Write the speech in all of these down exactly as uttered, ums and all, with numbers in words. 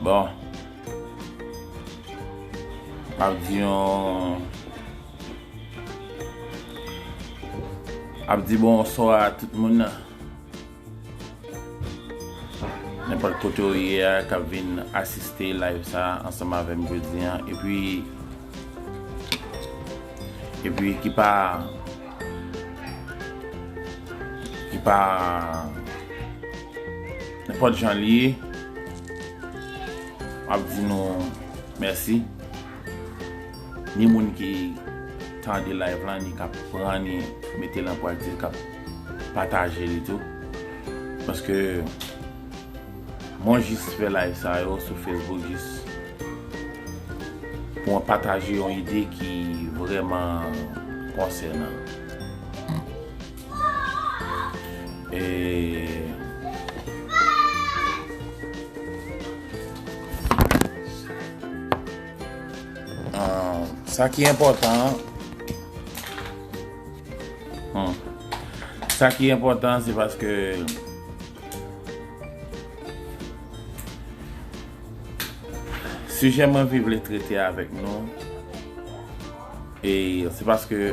Bon. M ap di yon, m ap di bonswa a tout moun nan. Nenpòt kote w ye a, k ap vin asiste live sa a ansanm avè m jodi a. Epi, epi ki pa, ki pa, nenpòt jan l ye, m ap di nou mèsi. Ni moun ki tande live lan, ni k ap pran, ni mete l an pratik, k ap pataje li tou. Paske mwen jis fè live sa yo sou Facebook jis pou mwen pataje yon ide ki vrèman konsènan. E, ah, sa ki enpòtan, hmm, sa ki enpòtan, se paske sijè mwen vle trete avèk nou, e se paske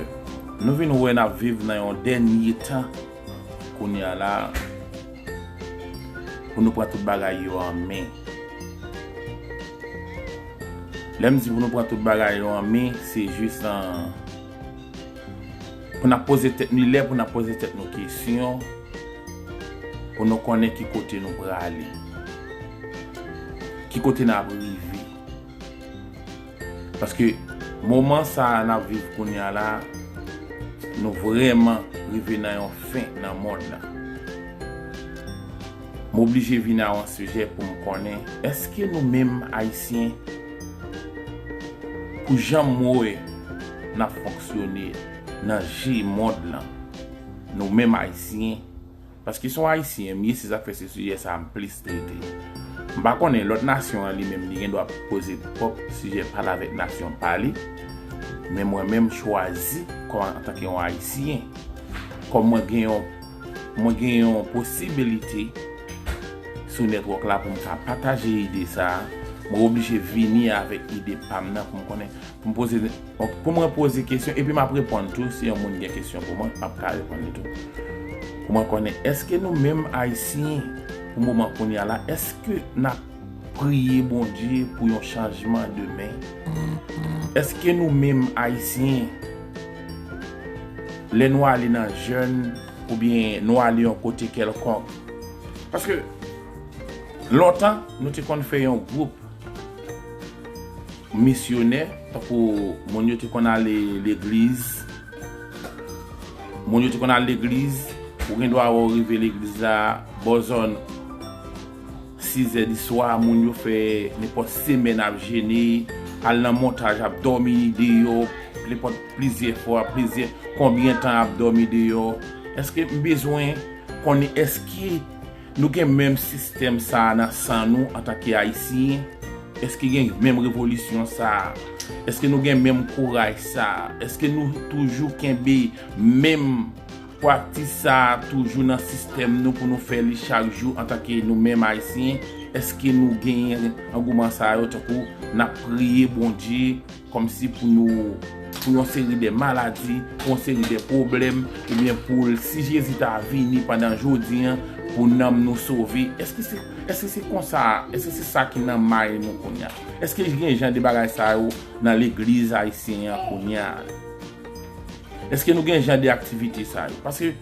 nou vin wè n ap viv nan yon dènye tan kounye a la, pou nou pran tout bagay yo an men. Lè m di pou nou pran tout bagay yo an men, se jis, ah, pou n ap poze tèt nou, lè pou n ap poze tèt nou kesyon, pou nou konnen ki kote nou prale, ki kote n ap rive. Paske moman sa a n ap viv kounye a la, nou vrèman rive nan yon fen nan mond la. M oblije vin a yon sijè pou m konnen, èske nou menm Ayisyen, pou jan m wè n ap fonksyone nan je mond lan, nou menm Ayisyen, paske se yon Ayisyen m ye, se sa k fè se sijè sa a m plis trete. M pa konnen lòt nasyon an li menm li gen dwa poze pwòp sijè pa l avèk nasyon pa li, men mwen menm m chwazi kòm antanke yon Ayisyen, kòm mwen gen yon, mwen gen yon posibilite sou network la pou m ka pataje ide sa a, mwen oblije vini avèk ide pa m nan pou m konnen, pou m poze, pou mwen poze kesyon, epi m ap reponn tou. Si yon moun gen kesyon pou mwen, m ap ka reponn li tou. Pou mwen konnen, èske nou menm Ayisyen, pou moman kounye a la, èske n ap priye Bondye pou yon chanjman demen? Èske nou menm Ayisyen, lè nou ale nan jèn, oubyen nou ale yon kote kèlkonk, paske lontan, nou te konn fè yon gwoup misyonè, tankou moun yo te konn ale legliz. Moun yo te konn al legliz, ou gen dwa wè w rive legliz la, bò zòn sizè di swa, moun yo fè nenpòt semèn ap jene, al nan montaj ap dòmi deyò, nenpòt plizyè fwa, plizyè, konbyen tan ap dòmi deyò. Èske m bezwen konnen èske nou gen menm sistèm sa a nan san nou antanke Ayisyen? Èske gen menm revolisyon sa a? Èske nou gen menm kouraj sa a? Èske nou toujou kenbe menm praktis sa a toujou nan sistèm nou pou nou fè li chak jou antanke nou menm Ayisyen? Èske nou genyen angouman sa yo tankou n ap priye Bondye kòmsi pou nou, pou yon seri de maladi, pou yon seri de pwoblèm, oubyen pou l, si Jezi ta vini pandan jodi a, pou nanm nou sove? Èske se, èske se konsa, èske se sa ki nan may nou kounye a? Èske gen jan de bagay sa yo nan legliz ayisyen an kounye a? Èske nou gen jan de aktivite sa yo? Paske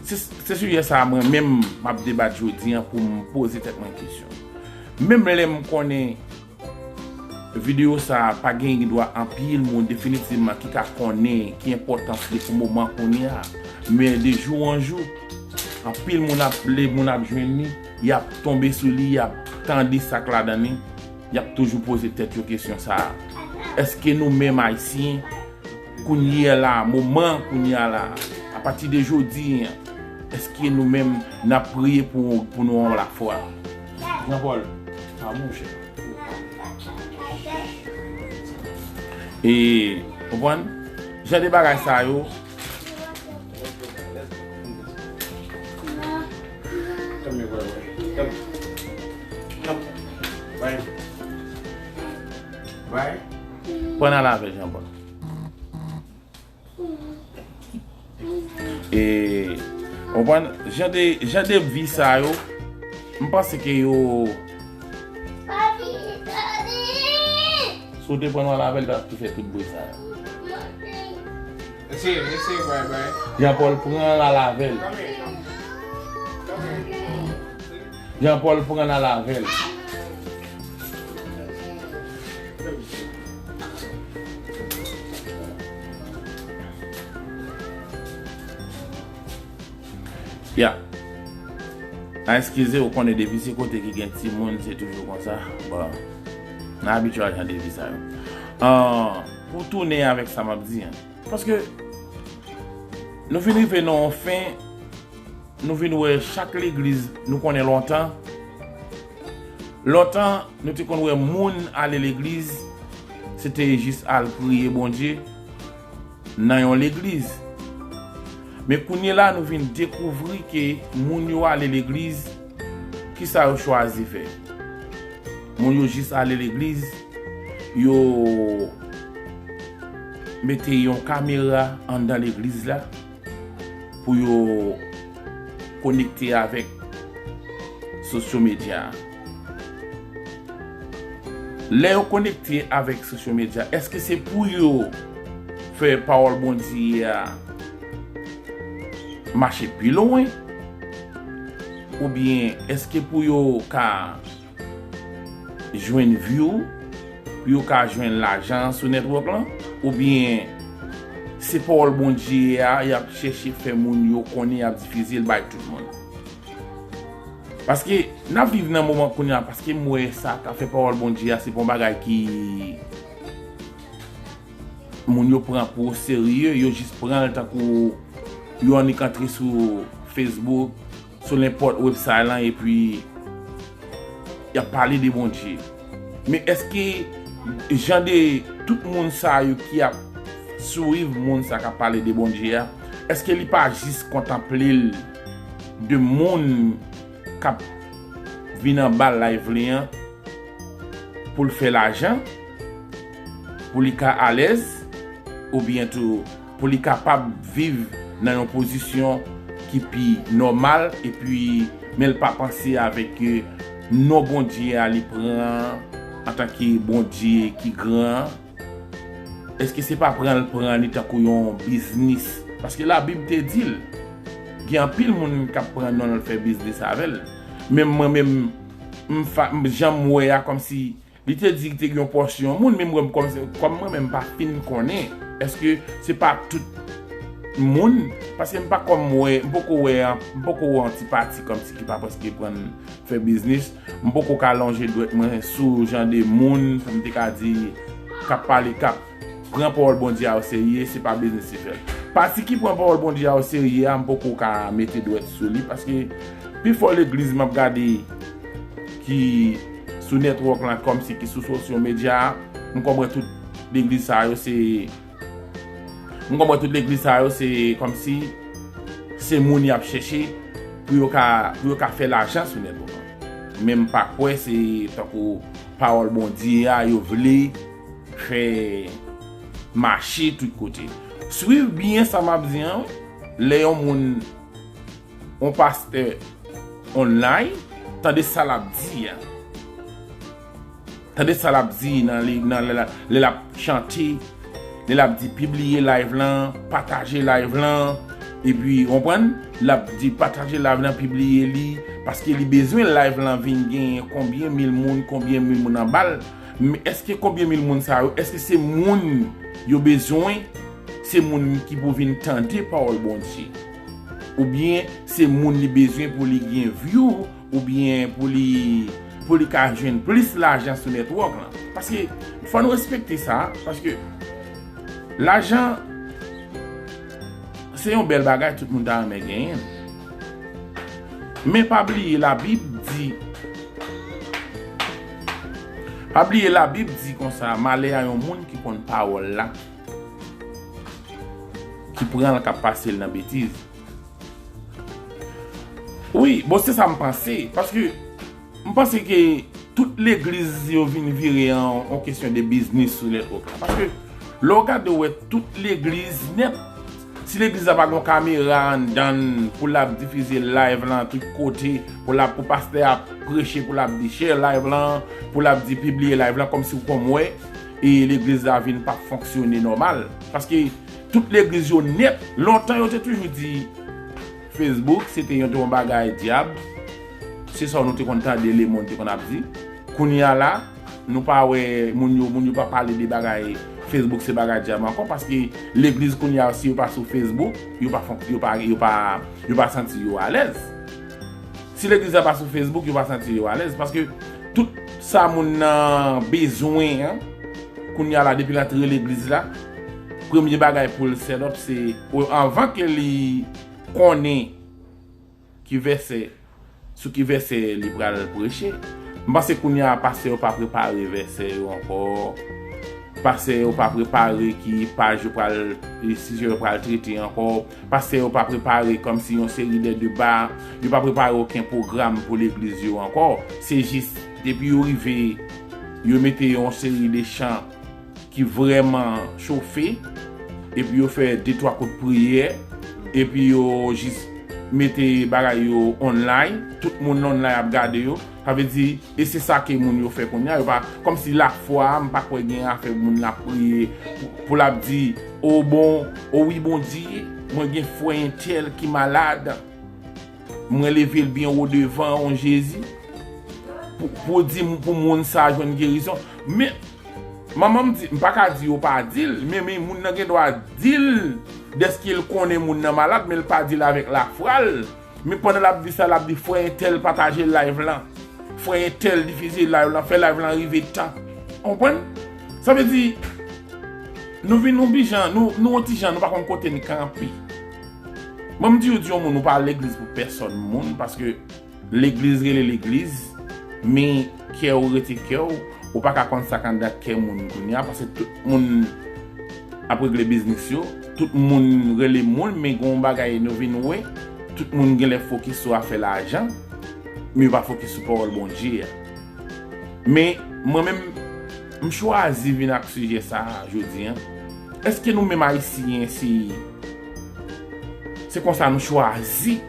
se, se sijè sa a mwen menm m ap debat jodi a pou m poze tèt mwen kesyon. Menm lè m konnen videyo sa a pa gen dwa anpil moun definitivman ki ka konnen ki enpòtans li pou moman kounye a. Men de jou an jou, anpil moun ap, lè moun ap jwenn li, y ap tonbe sou li, y ap tande sa k ladan li, y ap toujou poze tèt yo kesyon sa a. Èske nou menm Ayisyen, kounye a la, moman kounye a la, apati de jodi a, èske nou menm n ap priye pou, pou nou an lafwa? Jean Paul, pa monchè. E, konprann? Jan de bagay sa yo. Come here, boy, boy. Come. Come. Bye. Pran n al avè l, Jean Paul. E, w konprann? Jan de, jan de vi sa yo, m panse ke yo, si w te pran n al avè l, li pa t ap fè tout bri sa yo. Mesye, mesye, bay, bay. Jean Paul pran l al avè l. Jean Paul pran l al avè l. Ya. A, eskize, ou konnen depi se kote ki gen timoun, se toujou konsa. Bon, n abitye a jan de vi sa yo. Ah, pou tounen avèk sa m ap di an. Paske nou vin rive nan yon fen, nou vin wè chak legliz nou konnen lontan. Lontan, nou te konn wè moun ale legliz, se te jis al priye Bondye nan yon legliz. Men kounye la, nou vin dekouvri ke moun yo ale legliz, kisa yo chwazi fè? Moun yo jis ale legliz, yo mete yon kamera anndan legliz la pou yo konekte avèk sosyo medya. Lè yo konekte avèk sosyo medya, èske se pou yo fè pawòl Bondye a mache pi lwen? Oubyen èske pou yo ka jwenn view, pou yo ka jwenn lajan sou network lan? Oubyen se pawòl Bondye a y ap chèche fè moun yo konnen, y ap difize l bay tout moun? Paske n ap viv nan moman kounye a, paske m wè sa k ap fè pawòl Bondye a, se pa yon bagay ki moun yo pran pou serye, yo jis pran l tankou yo annik antre sou Facebook, sou nenpòt website lan, epi y ap pale de Bondye. Men èske jan de tout moun sa yo ki ap swiv moun sa k ap pale de Bondye a, èske li pa jis kontanple l de moun k ap vin anba live li an pou l fè lajan, pou li ka alèz, oubyen tou pou li kapab viv nan yon pozisyon ki pi nòmal, epi men l pa panse avèk non Bondye a li pran antanke Bondye ki gran. Èske se pa pran l pran li tankou yon biznis? Paske Labib te di l, gen anpil moun k ap pran non l fè biznis avè l. Men mwen menm, m fa, m, jan m wè a, kòmsi li te di te gen yon pòsyon moun, men mwen kòm, kòm mwen menm m pa fin konnen. Èske se pa tout moun? Paske m pa kòm wè, m poko wè, m poko wè yon ti pati kòmsi ki pa prèske pran fè biznis. M poko ka lonje dwèt mwen sou jan de moun, pou m te ka di, k ap pale, k ap pran pawòl Bondye a oserye, se pa biznis li fè l. Pati ki pran pawòl Bondye a oserye a, m poko ka mete dwèt sou li, paske pifò legliz m ap gade ki sou network lan, kòmsi ki sou sosyo medya a, m konprann tout legliz sa yo se, m konprann tout legliz sa yo se kòmsi se moun y ap chèche pou yo ka, pou yo ka fè lajan sou network lan. Men m pa kwè se tankou pawòl Bondye a yo vle fè mache tout kote. Swiv byen sa m ap di an, wi. Lè yon moun, yon pastè online, tande sa l ap di a. Tande sa l ap di nan li, nan lè l ap, lè l ap chante, lè l ap di pibliye live lan, pataje live lan, epi, w konprann, l ap di pataje live lan, pibliye li, paske li bezwen live lan vin gen konbyen mil moun, konbyen mil moun anba l. Men èske konbyen mil moun sa yo, èske se moun yo bezwen? Se moun ki pou vin tande pawòl Bondye? Oubyen se moun li bezwen pou li gen view, oubyen pou li, pou li ka jwenn plis lajan sou network lan? Paske fò nou respekte sa, paske lajan se yon bèl bagay, tout moun ta renmen genyen l. Men pa bliye Labib di, pa bliye Labib di konsa, malè a yon moun ki konn pawòl la, ki pran l, k ap pase l nan betiz. Wi, bon, se sa m panse, paske m panse ke tout legliz yo vin vire an yon kesyon de biznis sou lè twòp la. Paske lè w gade, w wè tout legliz nèt, si legliz la pa gen yon kamera anndan l pou l ap difize live lan tout kote, pou l ap, pou pastè a preche, pou l ap di share live lan, pou l ap di pibliye live lan, kòmsi w konn wè, e legliz la vin p ap fonksyone nòmal. Paske tout legliz yo nèt, lontan yo te toujou di Facebook se te yon, te yon bagay dyab. Se sa nou te konn tande lemonn te konn ap di. Kounye a la, nou pa wè moun yo, moun yo pa pale de bagay Facebook se bagay dyab ankò, paske legliz kounye a, si yo pa sou Facebook, yo pa fonk-, yo pa, yo pa, yo pa santi yo alèz. Si legliz la pa sou Facebook, yo pa santi yo alèz, paske tout sa moun nan bezwen an, kounye a la, depi l antre legliz la, premye bagay pou l set up, se, o, anvan ke li konnen ki vèsè, sou ki vèsè li pral preche. M panse kounye a pastè yo pa prepare vèsè yo ankò. Pastè yo pa prepare ki paj yo pral, sijè yo pral trete ankò. Pastè yo pa prepare kòmsi yon seri de deba. Yo pa prepare okenn pwogram pou legliz yo ankò. Se jis, depi yo rive, yo mete yon seri de chan ki vrèman chofe, epi yo fè de twa kout priyè, epi yo jis mete bagay yo online, tout moun online ap gade yo. Sa vle di, e se sa ke moun yo fè kounye a, yo pa, kòmsi lafwa, m pa kwè gen afè moun la priye pou, pou l ap di, o bon, o wi Bondye, mwen gen frè entèl ki malad, mwen leve l byen wo devan w, Jezi, pou, pou di, pou moun sa jwenn gerizon. Men, manman m di, m pa ka di yo pa di l, men, men moun nan gen dwa di l dèske l konnen moun nan malad, men l pa di l avèk lafwa l. Men pandan l ap di sa, l ap di, frè entèl pataje live lan. Frè entèl difize live lan, fè live lan rive tan. Ou konprann? Sa vle di, nou vin yon bijan, nou, nou yon ti jan, nou pa konn kote n kanpe. Mwen, m di yo di yon moun, ou pa al legliz pou pèsòn moun, paske legliz rele legliz, men kè w rete kè w, ou pa ka konn sa k anndan kè moun kounye a, paske tout moun ap regle biznis yo, tout moun rele moun, men gen yon bagay nou vin wè, tout moun genlè fokis sou afè lajan, men yo pa fokis sou pawòl Bondye a. Men, mwen menm, m chwazi vin ak sijè sa a jodi a. Èske nou menm Ayisyen, se, se konsa nou chwazi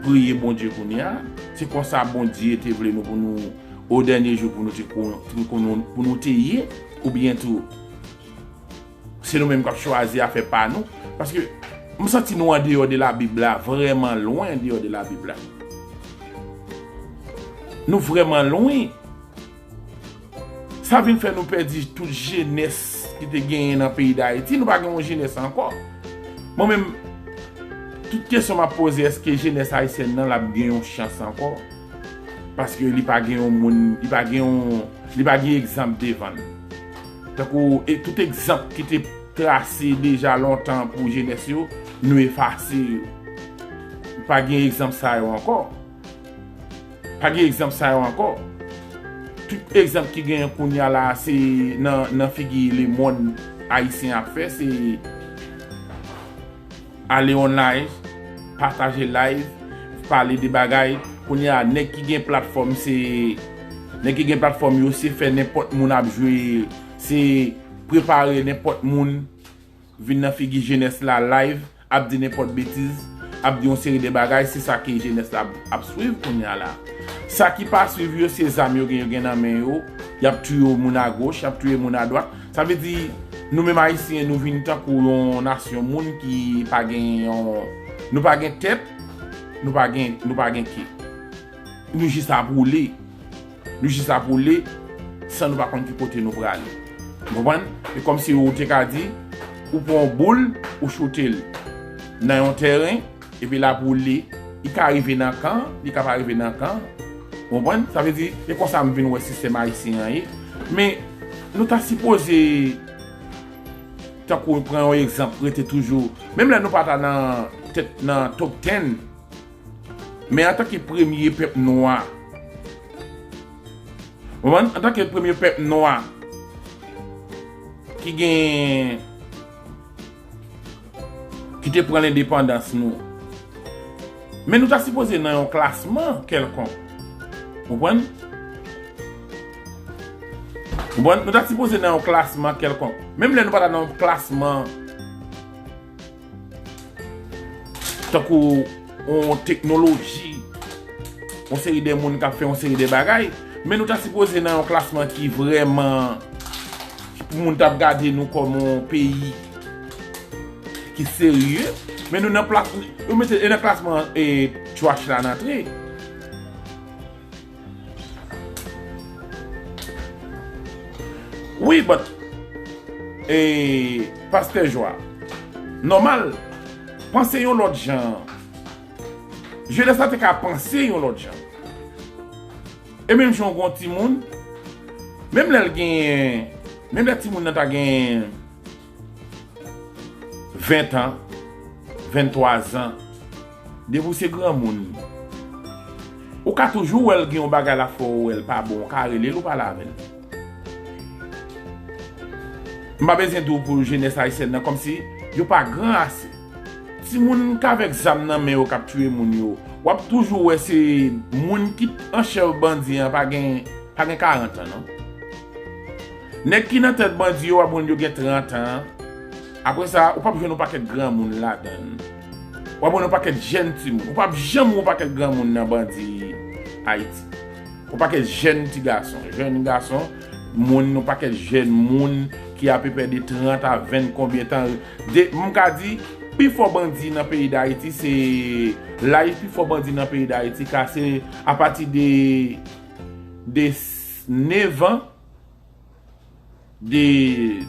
priye Bondye kounye a? Se konsa Bondye te vle nou pou nou, o dènye jou, pou nou te kon-, pou nou, pou nou te ye? Oubyen tou, se nou menm k ap chwazi afè pa nou? Paske m santi nou andeyò de Labib la, vrèman lwen andeyò de Labib la. Nou vrèman lwen. Sa vin fè nou pèdi tout jenès ki te genyen nan peyi Dayiti. Nou pa gen yon jenès ankò. Mwen menm, tout kesyon m ap poze, èske jenès ayisyèn nan l ap gen yon chans ankò? Paske li pa gen yon moun, li pa gen yon, li pa gen egzanp devan l. Tankou, e tout egzanp ki te trase deja lontan pou jenès yo, nou efase yo. Pa gen egzanp sa yo ankò. Pa gen egzanp sa yo ankò. Tout egzanp ki genyen kounye a la, se nan, nan figi lemonn ayisyen ap fè, se ale on live, pataje live, pale de bagay. Kounye a, nèg ki gen platfòm, se, nèg ki gen platfòm yo, se fè nenpòt moun ap jwe, se prepare nenpòt moun vin nan figi jenès la live, ap di nenpòt betiz, ap di yon seri de bagay, se sa ke jenès la ap, ap swiv kounye a la. Sa ki pa swiv yo, se zam yo gen, yo gen nan men yo, y ap touye moun agoch, y ap touye moun adwat. Sa vle di, nou menm Ayisyen, nou vin tankou yon nasyon moun ki pa gen yon, nou pa gen tèt, nou pa gen, nou pa gen ke. Nou jis ap woule. Nou jis ap woule san nou pa konn ki kote nou prale. Ou konprann? E kòmsi ou te ka di, ou pran yon boul, ou choute l nan yon tèren, epi l ap woule. Li ka rive nan kan, li ka pa rive nan kan. Ou konprann? Sa vle di, e konsa m vin wè sistèm ayisyen an ye. Men, nou ta sipoze, tankou pran yon egzanp, rete toujou. Menm lè nou pa ta nan tèt, nan top ten, men antanke premye pèp nwa, ou konprann? Antanke premye pèp nwa ki gen, ki te pran lendepandans nou, men nou ta sipoze nan yon klasman kèlkonk. Ou konprann? Bon, nou ta sipoze nan yon klasman kèlkonk. Menm lè nou pa ta nan yon klasman tankou yon teknoloji, yon seri de moun k ap fè yon seri de bagay, men nou ta sipoze nan yon klasman ki vrèman, pou moun t ap gade nou kòm yon peyi ki serye, men nou nan plas, yo mete e nan klasman e trash la n antre. Wi, but, e, Pastè Jwa, nòmal, panse yon lòt jan. Jenès la te ka panse yon lòt jan. E menm jan w gen yon timoun, menm lè l genyen, menm lè timoun nan ta genyen ven an, venntwa zan, depi w se granmoun, ou ka toujou wè l gen yon bagay l ap fè w wè l pa bon, ou ka rele l, ou pale avè l. M pa bezwen di w pou jenès ayisyèn nan, kòmsi yo pa gran ase. Timoun k avèk zam nan men yo k ap tiye moun yo, w ap toujou wè se moun ki an chèf bandi an pa gen, pa gen karant an, non. Nèg ki nan tèt bandi yo, w ap jwenn yo gen trant an. Apre sa, ou p ap jwenn yon pakèt granmoun ladan l. W ap jwenn yon pakèt jèn timoun. Ou p ap janm wè yon pakèt granmoun nan bandi Ayiti. Yon pakèt jèn ti gason, jèn gason, moun, yon pakèt jèn moun ki apepè de trant a ven konbyen tan. De, m ka di, pi fò bandi nan peyi Dayiti, se laj pi fò bandi nan peyi Dayiti ka se apati de, de nev an, de,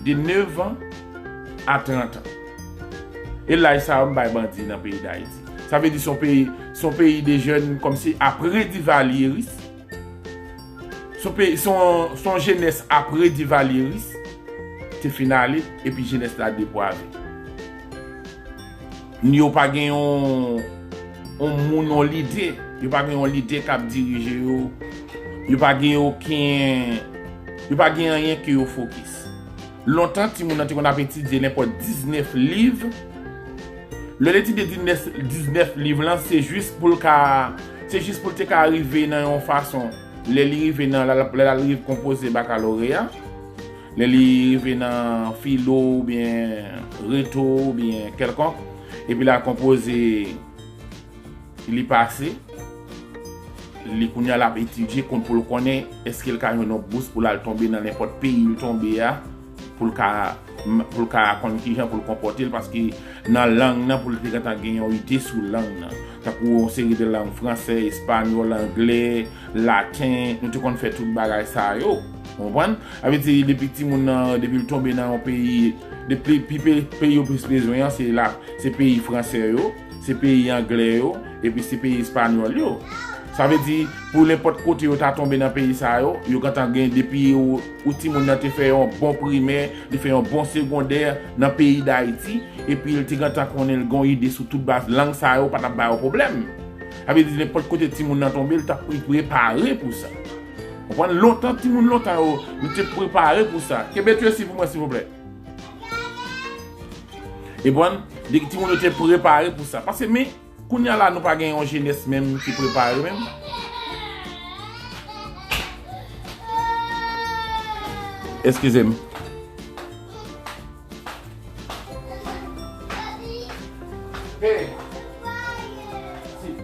de nev an a trant an. E laj sa yo m bay bandi nan peyi Dayiti. Sa vle di se yon peyi, se yon peyi de jèn kòmsi apre divalyeris. Se yon peyi, se yon, se yon jenès apre divalyeris te fin ale, epi jenès la depwaze. Yo pa gen yon, yon moun, yon lidè. Yo pa gen yon lidè k ap dirije yo. Yo pa gen okenn, yo pa gen anyen ke yo fokis. Lontan, timoun nan te konn ap etidye nenpòt diznèf liv. Lè l etidye diznèf, diznèf liv lan, se jis pou l ka, se jis pou l te ka rive nan yon fason. Lè li rive nan, lè l, lè l al rive konpoze bakaloreya, lè li rive nan filo oubyen reto oubyen kèlkonk, epi l al konpoze, li pase, li kounye a l ap etidye konn pou l konnen èske l ka jwenn yon bous pou l al tonbe nan nenpòt peyi l tonbe a, pou l ka, pou l ka konn kijan pou l konpòte l, paske nan lang nan pou l te gentan gen yon ide sou lang nan. Tankou yon seri de lang fransè, espanyòl, anglè, laten, nou te konn fè tout bagay sa yo. Ou konprann? Sa vle di, depi timoun nan, depi l tonbe nan yon peyi, depi pi pe-, peyi yo plis bezwen an, se la, se peyi fransè yo, se peyi anglè yo, epi se peyi espanyòl yo. Sa vle di, pou nenpòt kote yo ta tonbe nan peyi sa yo, yo gentan gen, depi ou, ou timoun nan te fè yon bon primè, li fè yon bon segondè nan peyi Dayiti, epi l te gentan konnen l gen yon ide sou tout baz lang sa yo, pa t ap ba yo pwoblèm. Sa vle di, nenpòt kote timoun nan tonbe, l t ap pre-, prepare pou sa. Konprann? Lontan, timoun lontan yo, nou te prepare pou sa. Kenbe tye si pou mwen, silvouplè. E bon, de timoun yo te prepare pou sa. Paske, men, kounye a la, nou pa gen yon jenès menm ki prepare menm. Eskize m. Hey. Si.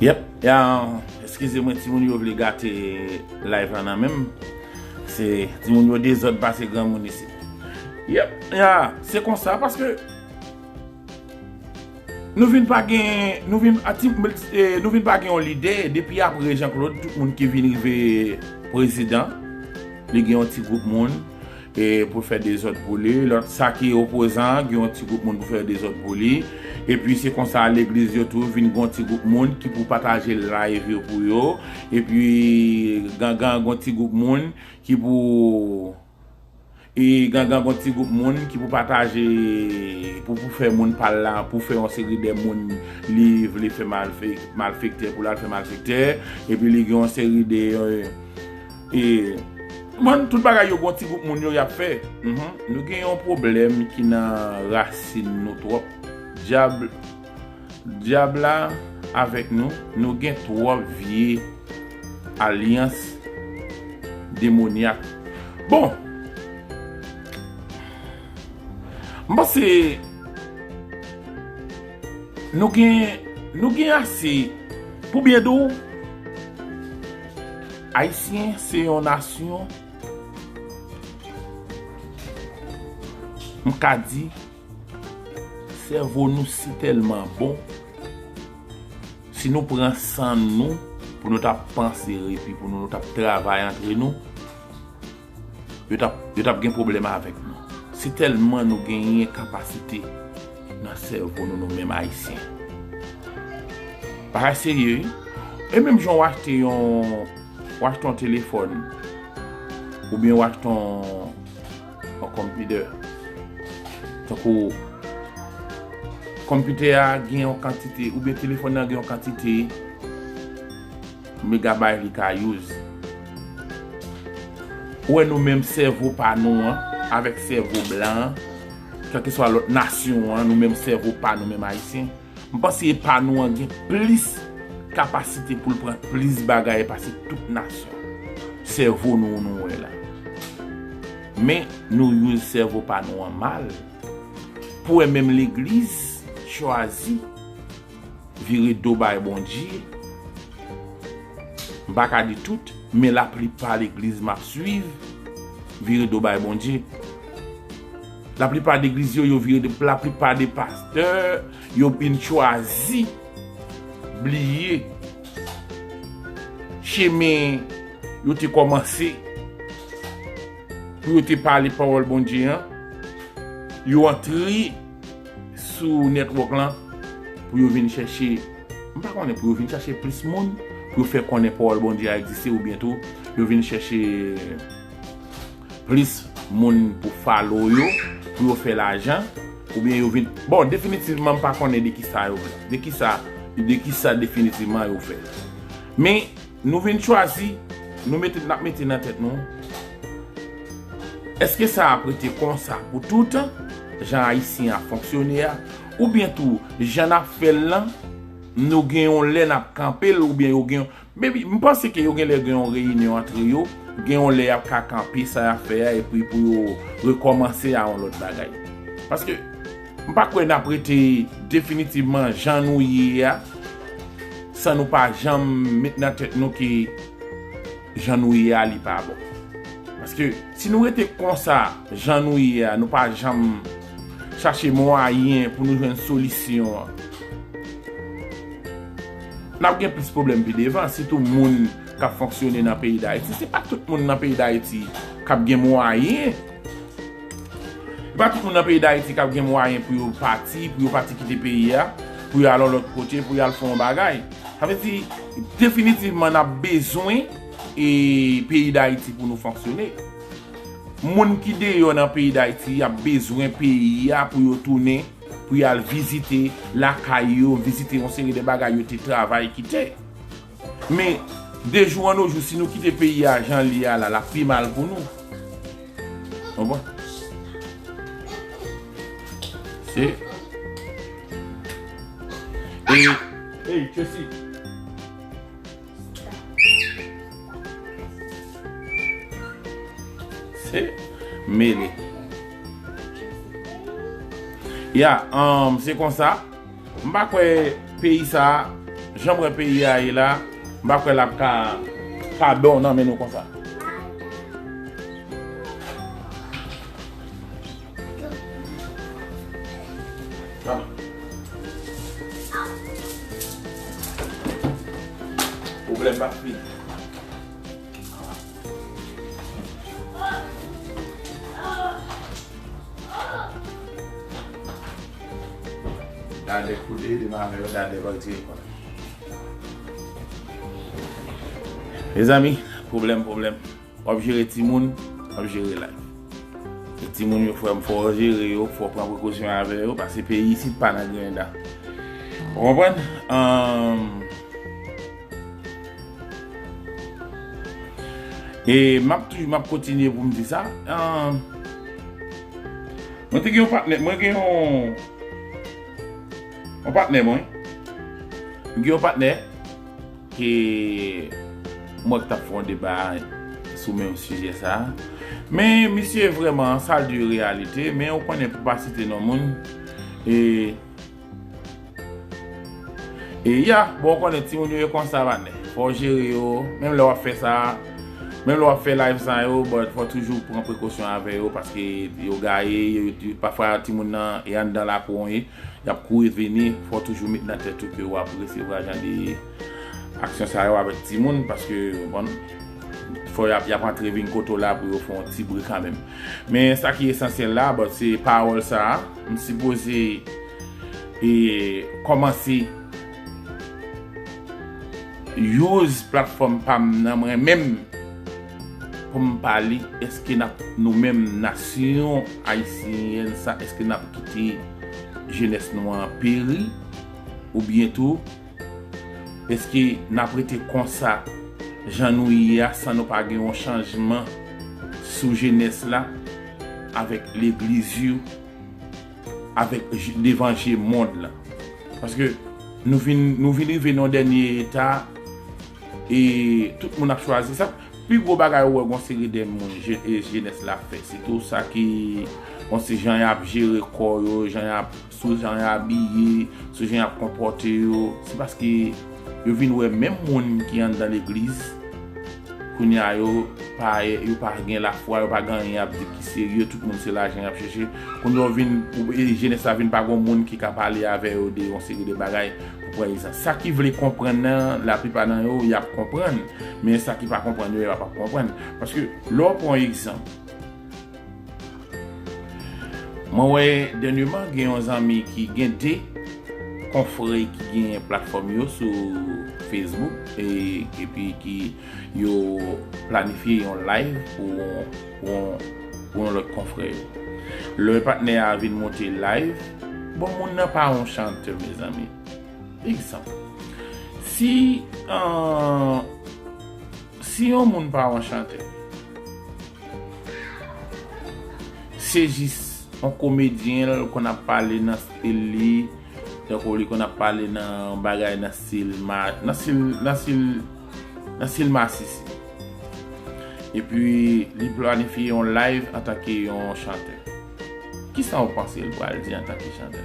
Yep, ya, eskize mwen, timoun yo vle gate live la nan men m. Se timoun yo dezòd pase granmoun isit. Yep, ya, se konsa, paske nou vin pa gen, nou vin, a, ti, eh, nou vin pa gen yon lidè depi apre Jean Claude, tout moun ki vin rive prezidan, li gen yon ti gwoup moun, e pou fè dezòd pou li. Lòt, sa ki opozan an, gen yon ti gwoup moun pou fè dezòd pou li. Epi se konsa legliz yo tou vin gen yon ti gwoup moun ki pou pataje live yo pou yo. Epi gangan gen yon ti gwoup moun ki pou, e gangan gen yon ti gwoup moun ki pou pataje, pou, pou fè moun pa l la, pou fè yon seri de moun li vle fè malfe-, malfektè, pou l al fè malfektè. Epi li gen yon seri de, e, E, bon, tout bagay yo, gon ti gwoup moun yo, y ap fè. Mhm. Nou gen yon pwoblèm ki nan rasin nou twòp. Dyab, dyab la avèk nou, nou gen twòp vye alyans demonyak. Bon, m panse nou gen, nou gen ase pou byen di w, Ayisyen se yon nasyon, m ka di, sèvo nou si tèlman bon, si nou pran san nou pou nou t ap panse epi pou nou, nou t ap travay antre nou, yo t ap, yo t ap gen pwoblèm avèk nou. Se tèlman nou genyen kapasite nan sèvo nou, nou menm Ayisyen. Bagay serye, wi. E menm jan w achte yon, w achte yon telefòn, oubyen w achte yon, yon konpitè. Tankou konpitè a gen yon kantite, oubyen telefòn nan gen yon kantite megabayt li ka use. Ou wè nou menm sèvo pa nou an, avèk sèvo blan an, kèlkeswa lòt nasyon an, nou menm sèvo pa nou menm Ayisyen, m panse pa nou an gen plis kapasite pou l pran plis bagay pase tout nasyon. Sèvo nou, nou wè la. Men, nou use sèvo pa nou an mal. Pou wè menm legliz chwazi vire do bay Bondye. M pa ka di tout, men laplipa legliz m ap swiv vire do bay Bondye. Laplipa legliz yo, yo vire do, laplipa de pastè, yo vin chwazi bliye chemen yo te kòmanse pou yo te pale pawòl Bondye an. Yo antre sou network lan pou yo vin chèche, m pa konnen, pou yo vin chèche plis moun, pou yo fè konnen pawòl Bondye a egziste, oubyen tou, yo vin chèche plis moun pou follow yo, pou yo fè lajan, oubyen yo vin, bon, definitivman, m pa konnen de kisa yo, de kisa, de kisa definitivman yo fè. Men, nou vin chwazi, nou mete, n ap mete nan tèt nou, èske sa ap rete konsa pou toutan, jan Ayisyen ap fonksyone a, oubyen tou, jan n ap fè l lan, nou gen yon lè n ap kanpe l, oubyen yo gen, maybe, m panse ke yo gen lè gen yon reyinyon antre yo, gen yon lè y ap ka kanpe sa y ap fè a, epi pou yo rekòmanse a yon lòt bagay. Paske, m pa kwè n ap rete definitivman jan nou ye a, san nou pa janm met nan tèt nou ke jan nou ye a, li pa bon. Paske si nou rete konsa, jan nou ye a, nou pa janm chache mwayen pou nou jwenn solisyon an, n ap gen plis pwoblèm pi devan, sitou moun k ap fonksyone nan peyi Dayiti. Se pa tout moun nan peyi Dayiti k ap gen mwayen. E pa tout moun nan peyi Dayiti k ap gen mwayen pou yo pati, pou yo pati kite peyi a, pou yo al yon lòt kote, pou yo al fè yon bagay. Sa vle di, definitivman, n ap bezwen, e, peyi Dayiti pou nou fonksyone. Moun ki deyò nan peyi Dayiti, y ap bezwen peyi a pou yo tounen, pou y al vizite lakay yo, vizite yon seri de bagay yo te travay kite. Men, de jou an nou jou, si nou kite peyi a jan l ye a la, l ap pi mal pou nou. Konprann? Se. E, ey, Tracy. Se mele. Ya, um, se konsa. M pa kwè peyi sa, jan m wè peyi a ye la, m pa kwè l ap ka, ka bon nan men nou konsa. Pwoblèm pa fini. Dadè koule, demen avè yo, dadè pa retire kò l. Mezanmi, pwoblèm, pwoblèm. W ap jere timoun, w ap jere life. E timoun yo, frè m, fò w jere yo, fò w pran prekosyon avè yo, paske peyi isit pa nan grenn dan. Ou konprann? Ahn, e m ap toujou, m ap kontinye pou m di sa. Ahn, mwen te gen yon patnè, mwen gen yon, Yon patnè mwen. M gen yon patnè ke mwen k t ap fè yon deba sou menm sijè sa a. Men misye vrèman, sa l di yo reyalite, men ou konnen pou pa site non moun, e, e ya, bon, ou konnen timoun yo e konsa, patnè. Fò w jere yo, menm lè w ap fè sa, menm lè w ap fè live sa yo, but fò w toujou pran prekosyon avè yo, paske yo gaye, yo, yo, pafwa timoun nan e anndan lakou w ye, y ap kouri vini, fò w toujou met nan tèt ou ke w ap resevwa jan de aksyon sa yo avèk timoun, paske, bon, fò y ap, y ap antre vin kote w la pou yo fè yon ti bri kanmenm. Men sa ki esansyèl la, bon, se pawòl sa a, m sipoze, e, kòmanse use platfòm pa m nan mwen menm pou m pale, èske n ap, nou menm nasyon ayisyèn sa, èske n ap kite jenès nou an peri? Oubyen tou, èske n ap rete konsa, jan nou ye a, san nou pa gen yon chanjman sou jenès la, avèk legliz yo, avèk j-, devan je mond lan? Paske nou vin, nou vin rive nan yon dènye eta, e tout moun ap chwazi sa. Pi gwo bagay ou wè gon seri de moun, je-, e jenès la ap fè, sitou sa ki, bon, se jan y ap jere kò yo, jan y ap, sou jan y abiye, sou jan y ap konpòte yo, se paske yo vin wè menm moun ki anndan legliz, kounye a yo pa, yo pa gen lafwa, yo pa gen anyen y ap di ki serye, tout moun se lajan y ap chèche. Kounye a yo vin, e jenès la vin pa gon moun ki ka pale avè yo de yon seri de bagay. Pou pran egzanp, sa ki vle konprann nan, laplipa nan yo, y ap konprann. Men sa ki pa konprann yo, y ap ap konprann. Paske, lè w pran egzanp, mwen wè dènyèman gen yon zanmi ki gen de konfrè ki gen platfòm yo sou Facebook, e, epi ki yo planifye yon live pou, pou, pou yon lòt konfrè yo. Lè patnè a vin monte live, bon, moun nan pa yon chantè, mezanmi. Egzanp, si, an, si yon moun pa yon chantè, se jis yon komedyen, l konn ap pale nan stil li, tankou li konn ap pale nan bagay nan stil ma-, nan stil, nan stil, nan stil masisi. Epi, li planifye yon live antanke yon chantè. Kisa w panse l pral di antanke chantè?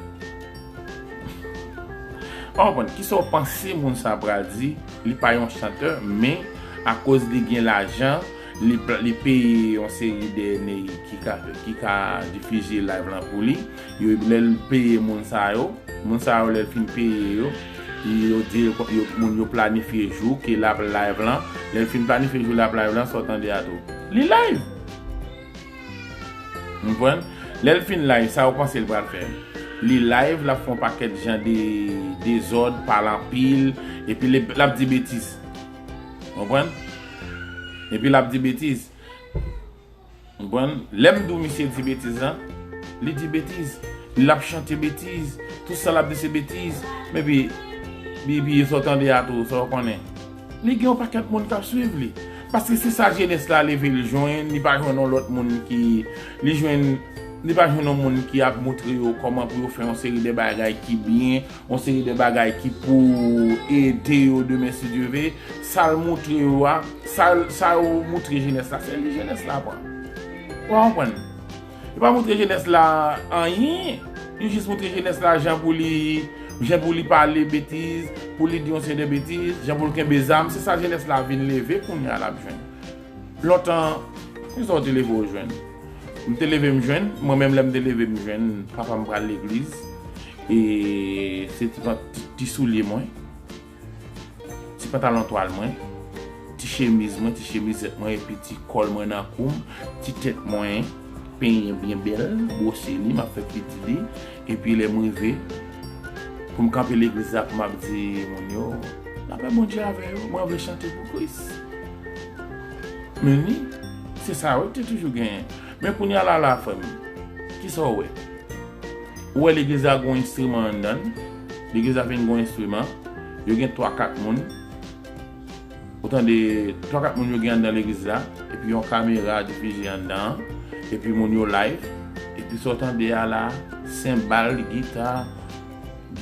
Ou konprann? Kisa w panse moun sa pral di? Li pa yon chantè, men akoz li gen lajan, li pla-, li peye yon seri de nèg ki ka, ki ka difize live lan pou li. Yo, lè l peye moun sa yo, moun sa yo, lè l fin peye yo, yo di l, yo, moun yo planifye jou ke l ap live lan. Lè l fin planifye jou l ap live lan, sa w tande a tou. Li live! Ou konprann? Lè l fin live, sa w panse l pral fè? Li live, l ap fè yon pakèt jan de dezòd, pale anpil, epi l, l ap di betiz. Ou konprann? Epi l ap di betiz. Ou konprann? Lè m di w misye di betiz lan, li di betiz. L ap chante betiz. Tout sa l ap di se betiz. Men pi, pi, pi, sa w tande a tou, sa w konnen. Li gen yon pakèt moun k ap swiv li. Paske se sa jenès la leve l jwenn, li pa jwenn yon lòt moun ki, li jwenn, li pa jwenn yon moun ki ap moutre yo kòman pou yo fè yon seri de bagay ki byen, yon seri de bagay ki pou ede yo demen, si Dye ve. Sa l moutre yo a, sa, sa yo moutre jenès la, se li jenès la pran. Ou konprann? Yo pa moutre jenès la anyen, yo jis moutre jenès la jan pou li, jan pou li pale betiz, pou li di yon seri de betiz, jan pou l kenbe zam, se sa jenès la vin leve kounye a l ap jwenn. Lontan, kisa w te leve w jwenn? M te leve m jwenn, mwen menm lè m te leve m jwenn, papa m pral legliz, e se ti, ti, ti soulye mwen, ti pantalon twal mwen, ti chemiz mwen, ti chemizèt mwen, epi ti kòl mwen nan kou m, ti tèt mwen penyen byen bèl, bwose li, m ap fè piti li, epi lè m rive, pou m kanpe legliz la, pou m ap di moun yo, lapè Bondye avè yo, mwen vle chante pou Kris. Men wi, se sa yo te toujou genyen. Men kounye a la, la, frè m, kisa w wè? Ou wè legliz la gen yon enstriman anndan l? Legliz la vin gen yon enstriman. Yo gen twa, kat moun. Ou tande, twa, kat moun yo gen anndan legliz la. Epi yon kamera difize anndan an. Epi moun yo live. Epi sa w tande a la, senbal, gita,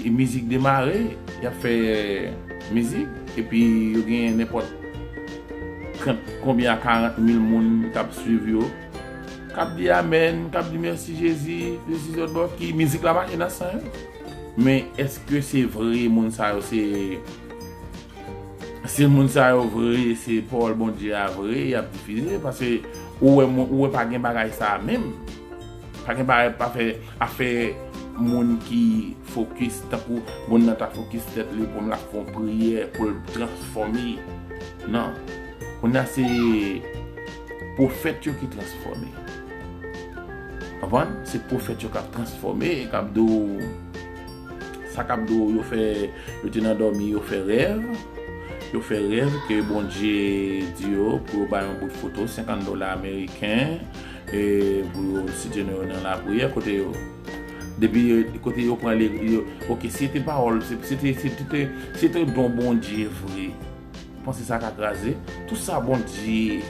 Mizik demare, y ap fè mizik, epi yo gen nenpòt trant konbyen a karant mil moun k ap swiv yo, k ap di amèn, k ap di mèsi Jezi, sesi, zòt bò, ki mizik la mache nan san yo. Men èske se vre moun sa yo se, se moun sa yo vre, se pawòl Bondye a vre y ap difize? Paske ou wè, moun- ou wè pa gen bagay sa a menm. Pa gen bagay pa fè afè moun ki fokis, tankou moun nan ta fokis tèt li pou l ap fè yon priyè pou l transfòme. Non. Kounye a se pwofèt yo ki transfòme. Konprann? Se pwofèt yo k ap transfòme, k ap di w, sa k ap di w, yo fè, yo te nan dòmi, yo fè rèv. Yo fè rèv ke Bondye di yo pou yo bay yon bout foto, senkant dola ameriken, e pou yo sitye yo nan lapriyè kote yo. Depi yo- kote yo pran le- yo, oke, si se te pawòl, si se te, si se te, si se te don Bondye vre, panse sa ka kraze? Tout sa Bondye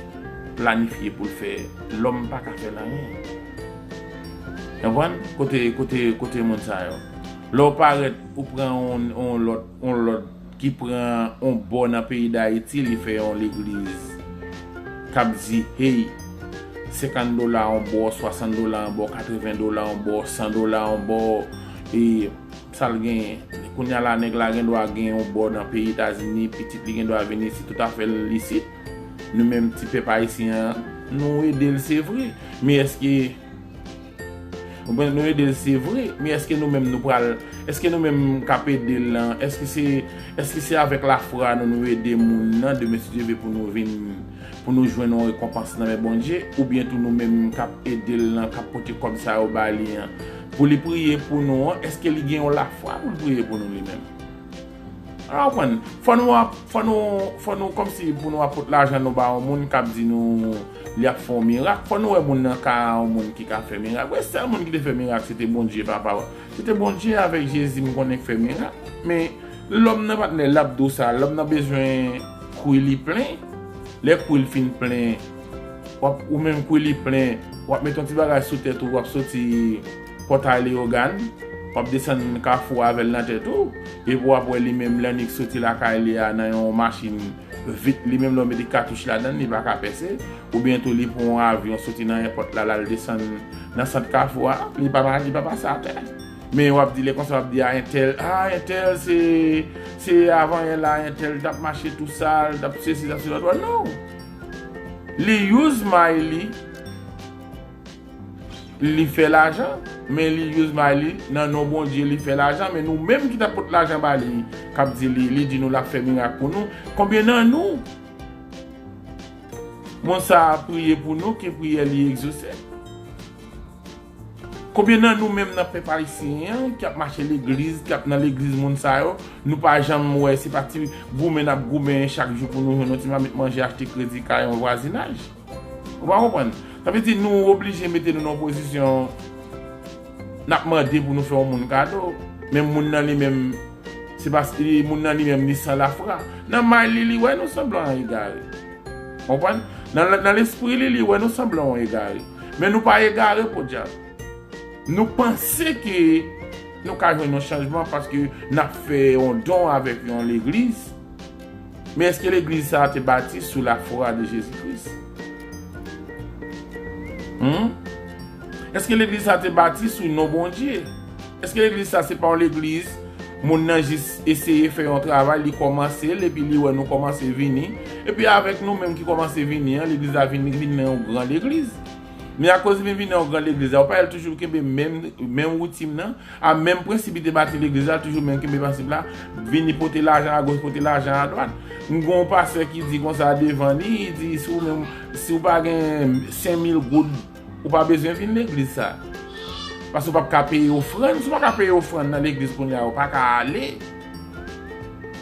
planifye pou l fè, lòm pa ka fè l anyen. Konprann? Kote, kote, kote moun sa yo? Lè w parèt, ou pran yon, yon lòt, yon lòt ki pran yon bò nan peyi Dayiti, li fè yon legliz k ap di, hey, senkant dola yon bò, swasant dola yon bò, katreven dola yon bò, san dola yon bò, e sa l genyen. Kounye a la, nèg la gen dwa gen yon bò nan peyi Etazini, pitit li gen dwa vin isit, tout afè l isit. Nou menm ti pèp ayisyen an, nou ede l, se vre. Men èske, ou konprann, nou ede l, se vre. Men èske nou menm nou pral, èske nou menm k ap ede l lan, èske se, èske se avèk lafwa nou, nou ede moun nan, demen si Dye vle, pou nou vin, pou nou jwenn yon rekonpans nan men Bondye, oubyen tou nou menm k ap ede l lan, k ap pote kòb sa yo ba li an, pou li priye pou nou an, èske li gen yon lafwa pou l priye pou nou li menm? Ou konprann? Fò nou ap, fò nou, fò nou kòmsi pou nou ap pot lajan nou ba yon moun k ap di nou li ap fè yon mirak. Fò nou wè moun nan ka yon moun ki ka fè mirak. Vre, sèl moun ki te fè mirak, se te Bondye, papa. Se te Bondye avèk Jezi m konnen k fè mirak. Men lòm nan, patnè, l ap di w sa. Lòm nan bezwen kwi li plen. Lè kwi l fin plen, w ap, ou menm kwi li plen, w ap met yon ti bagay sou tèt ou, w ap soti Pòtay Leyogàn, w ap desann Kafou a avè l nan tèt ou, epi w ap wè li menm lè annik soti lakay li a nan yon machin vit, li menm lè w mete katouch ladan l, li pa ka pèse, oubyen tou li pran yon avyon soti nan èpòt la, l al desann nan sant Kafou a, li pa, li pa pase atè. Men w ap di, lè konsa w ap di a entèl, a entèl se, se avanyè la, entèl t ap mache tou sal, t ap sesi, t ap se lòt. Non. Li use may li, li fè lajan, men li use may li nan non Bondye, li fè lajan, men nou menm ki t ap pot lajan ba li, k ap di li, li di nou l ap fè mirak pou nou, konbyen nan nou moun sa a priye pou nou, ke priyè li egzose? Konbyen nan nou menm nan pèp ayisyen an ki ap mache legliz, ki ap nan legliz moun sa yo, nou pa janm wè, se pa ti goumen n ap goumen chak jou pou nou jwenn yon ti mamit manje, achte kredi kay yon vwazinaj? Ou pa konprann? Sa vle di nou oblije mete nou nan yon pozisyon n ap mande pou nou fè yon moun kado, men moun nan li menm, se paske moun nan li menm li san lafwa. Nan may li, li wè nou sanble yon egare. Konprann? Nan, nan lespri li, li wè nou sanble yon egare. Men nou pa egare, podyab. Nou panse ke nou ka jwenn yon chanjman paske n ap fè yon don avèk yon legliz. Men èske legliz sa a te bati sou lafwa de Jezi Kris? Hmm? Èske legliz sa a te bati sou non Bondye? Èske legliz sa a se pa yon legliz moun nan jis eseye fè yon travay, li kòmanse l, epi li wè nou kòmanse vini, epi avèk nou menm ki kòmanse vini an, legliz la vin, vin nan yon gran legliz. Men akoz li vin vin nan yon gran legliz la, ou pa wè l toujou kenbe menm, menm woutin nan, a menm prensip li te bati legliz la, toujou menm kenbe prensip la, vini pote lajan agoch, pote lajan adwat. M gen yon pastè ki di konsa devan li, li di, si w menm, si w pa gen senk mil goud, ou pa bezwen vin legliz sa. Paske w p ap ka peye ofrann. Si w pa ka peye ofrann nan legliz kounye a, ou pa ka ale.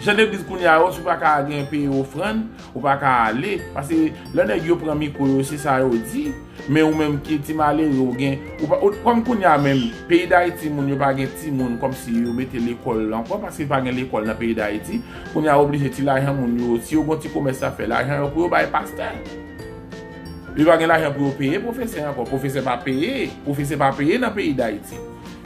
Jan legliz kounye a yo, si w pa ka gen peye ofrann, ou pa ka ale. Paske lè nèg yo pran mikwo yo, se sa yo di. Men ou menm ki ti malere, ou gen, ou pa, ou, kòm kounye a menm, peyi Dayiti, moun yo pa gen timoun kòmsi yo mete lekòl ankò, paske pa gen lekòl nan peyi Dayiti. Kounye a oblije ti lajan moun yo, si yo gen ti komès ap fè, lajan yo pou yo bay pastè. Yo pa gen lajan pou yo peye pwofesè ankò. Pwofesè pa peye, pwofesè pa peye nan peyi Dayiti.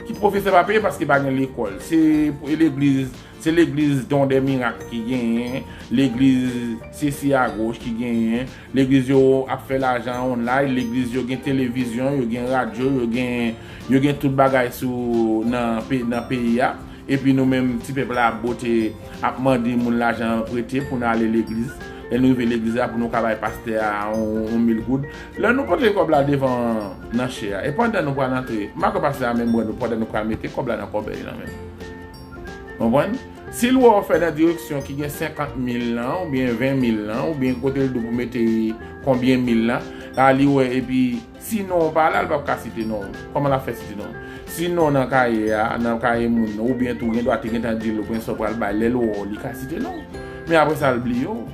Ki pwofesè pa peye paske pa gen lekòl. Se legliz, se legliz Don dè Mirak ki genyen, legliz sesi agoch ki genyen, legliz yo ap fè lajan online, legliz yo gen televizyon, yo gen radyo, yo gen, yo gen tout bagay sou, nan, pe- nan peyi a. Epi nou menm, ti pèp la ap bote, ap mande moun lajan prete pou n ale legliz. Lè nou rive legliz la, pou nou ka bay pastè a yon, yon mil goud. Lè nou pote kòb la devan nan chè a, e pandan nou pral antre, m pa kwè pastè a menm wè nou pandan nou pral mete kòb la nan kòbèy nan men nou. Konprann? Si l wè w fè nan direksyon ki gen senkant mil lan, oubyen ven mil lan, oubyen kote l di w pou mete konbyen mil lan, la li wè, epi si non w pa la, l p ap ka site non w. Kòman l ap fè site non w? Si non w nan kaye a, nan kaye moun nan, oubyen tou gen dwa te gentan di l oubyen sa w pral bay, lè l wè w, li ka site non w. Men apre sa, l bliye w.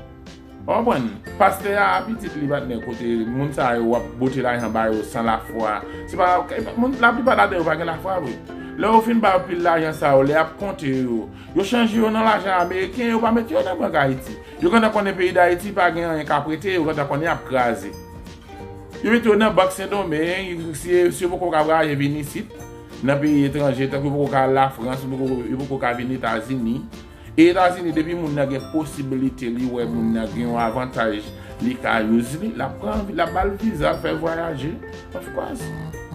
Ou konprann? Pastè a, pitit li, patnè, kote moun sa yo w ap bote lajan ba yo san lafwa. Se pa, moun, laplipa ladan yo pa gen lafwa vre. Lè yo fin ba yo pil lajan sa yo, lè y ap konte yo, yo chanje yo nan lajan ameriken, yo pa mete yo nan bank Ayiti. Yo gentan konnen peyi Dayiti pa gen anyen k ap rete, yo gentan konnen y ap kraze. Yo mete yo nan bank Sendomeng, si, si yo poko ka vwayaje vin isit, nan peyi etranje, tankou yo poko ka al Lafrans, yo poko, yo poko ka vin Etazini. E Etazini, depi moun nan gen posibilite li wè moun nan gen yon avantaj, li ka use li, l ap pran, l ap ba l viza, l fè l vwayaje, of course.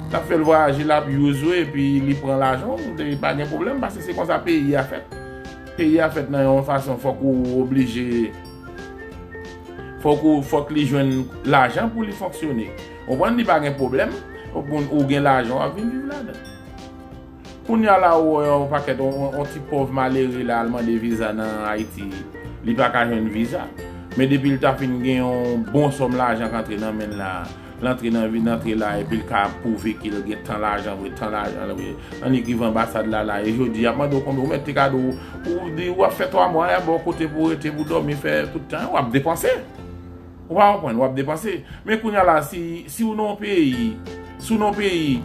L ap fè l vwayaje, l ap use ou, epi li pran lajan w, li pa gen pwoblèm, paske se konsa peyi a fèt. Peyi a fèt nan yon fason, fòk ou oblije, fòk ou, fòk li jwenn lajan pou li fonksyone. Ou konprann, li pa gen pwoblèm, ou, ou gen lajan, w ap vin viv ladan. Kounye a la, ou wè yon pakèt, yon, yon, yon ti pòv malere la al mande viza nan Ayiti, li pa ka jwenn viza. Men depi l ta fin gen yon bon sòm lajan k antre nan men l la, l antre nan vi, l antre la, epi l ka pwouve ke l gen tan lajan vre, tan lajan vre. Annik rive anbasad la, la, e jodi, y ap mande w konbyen, ou mèt te ka di w, ou di w ap fè twa mwa, y ap ba w kote pou w rete, pou w dòmi, fè tout tan, w ap depanse. Ou pa konprann, w ap depanse. Men kounye a la, si, si w nan yon peyi, si w nan yon peyi,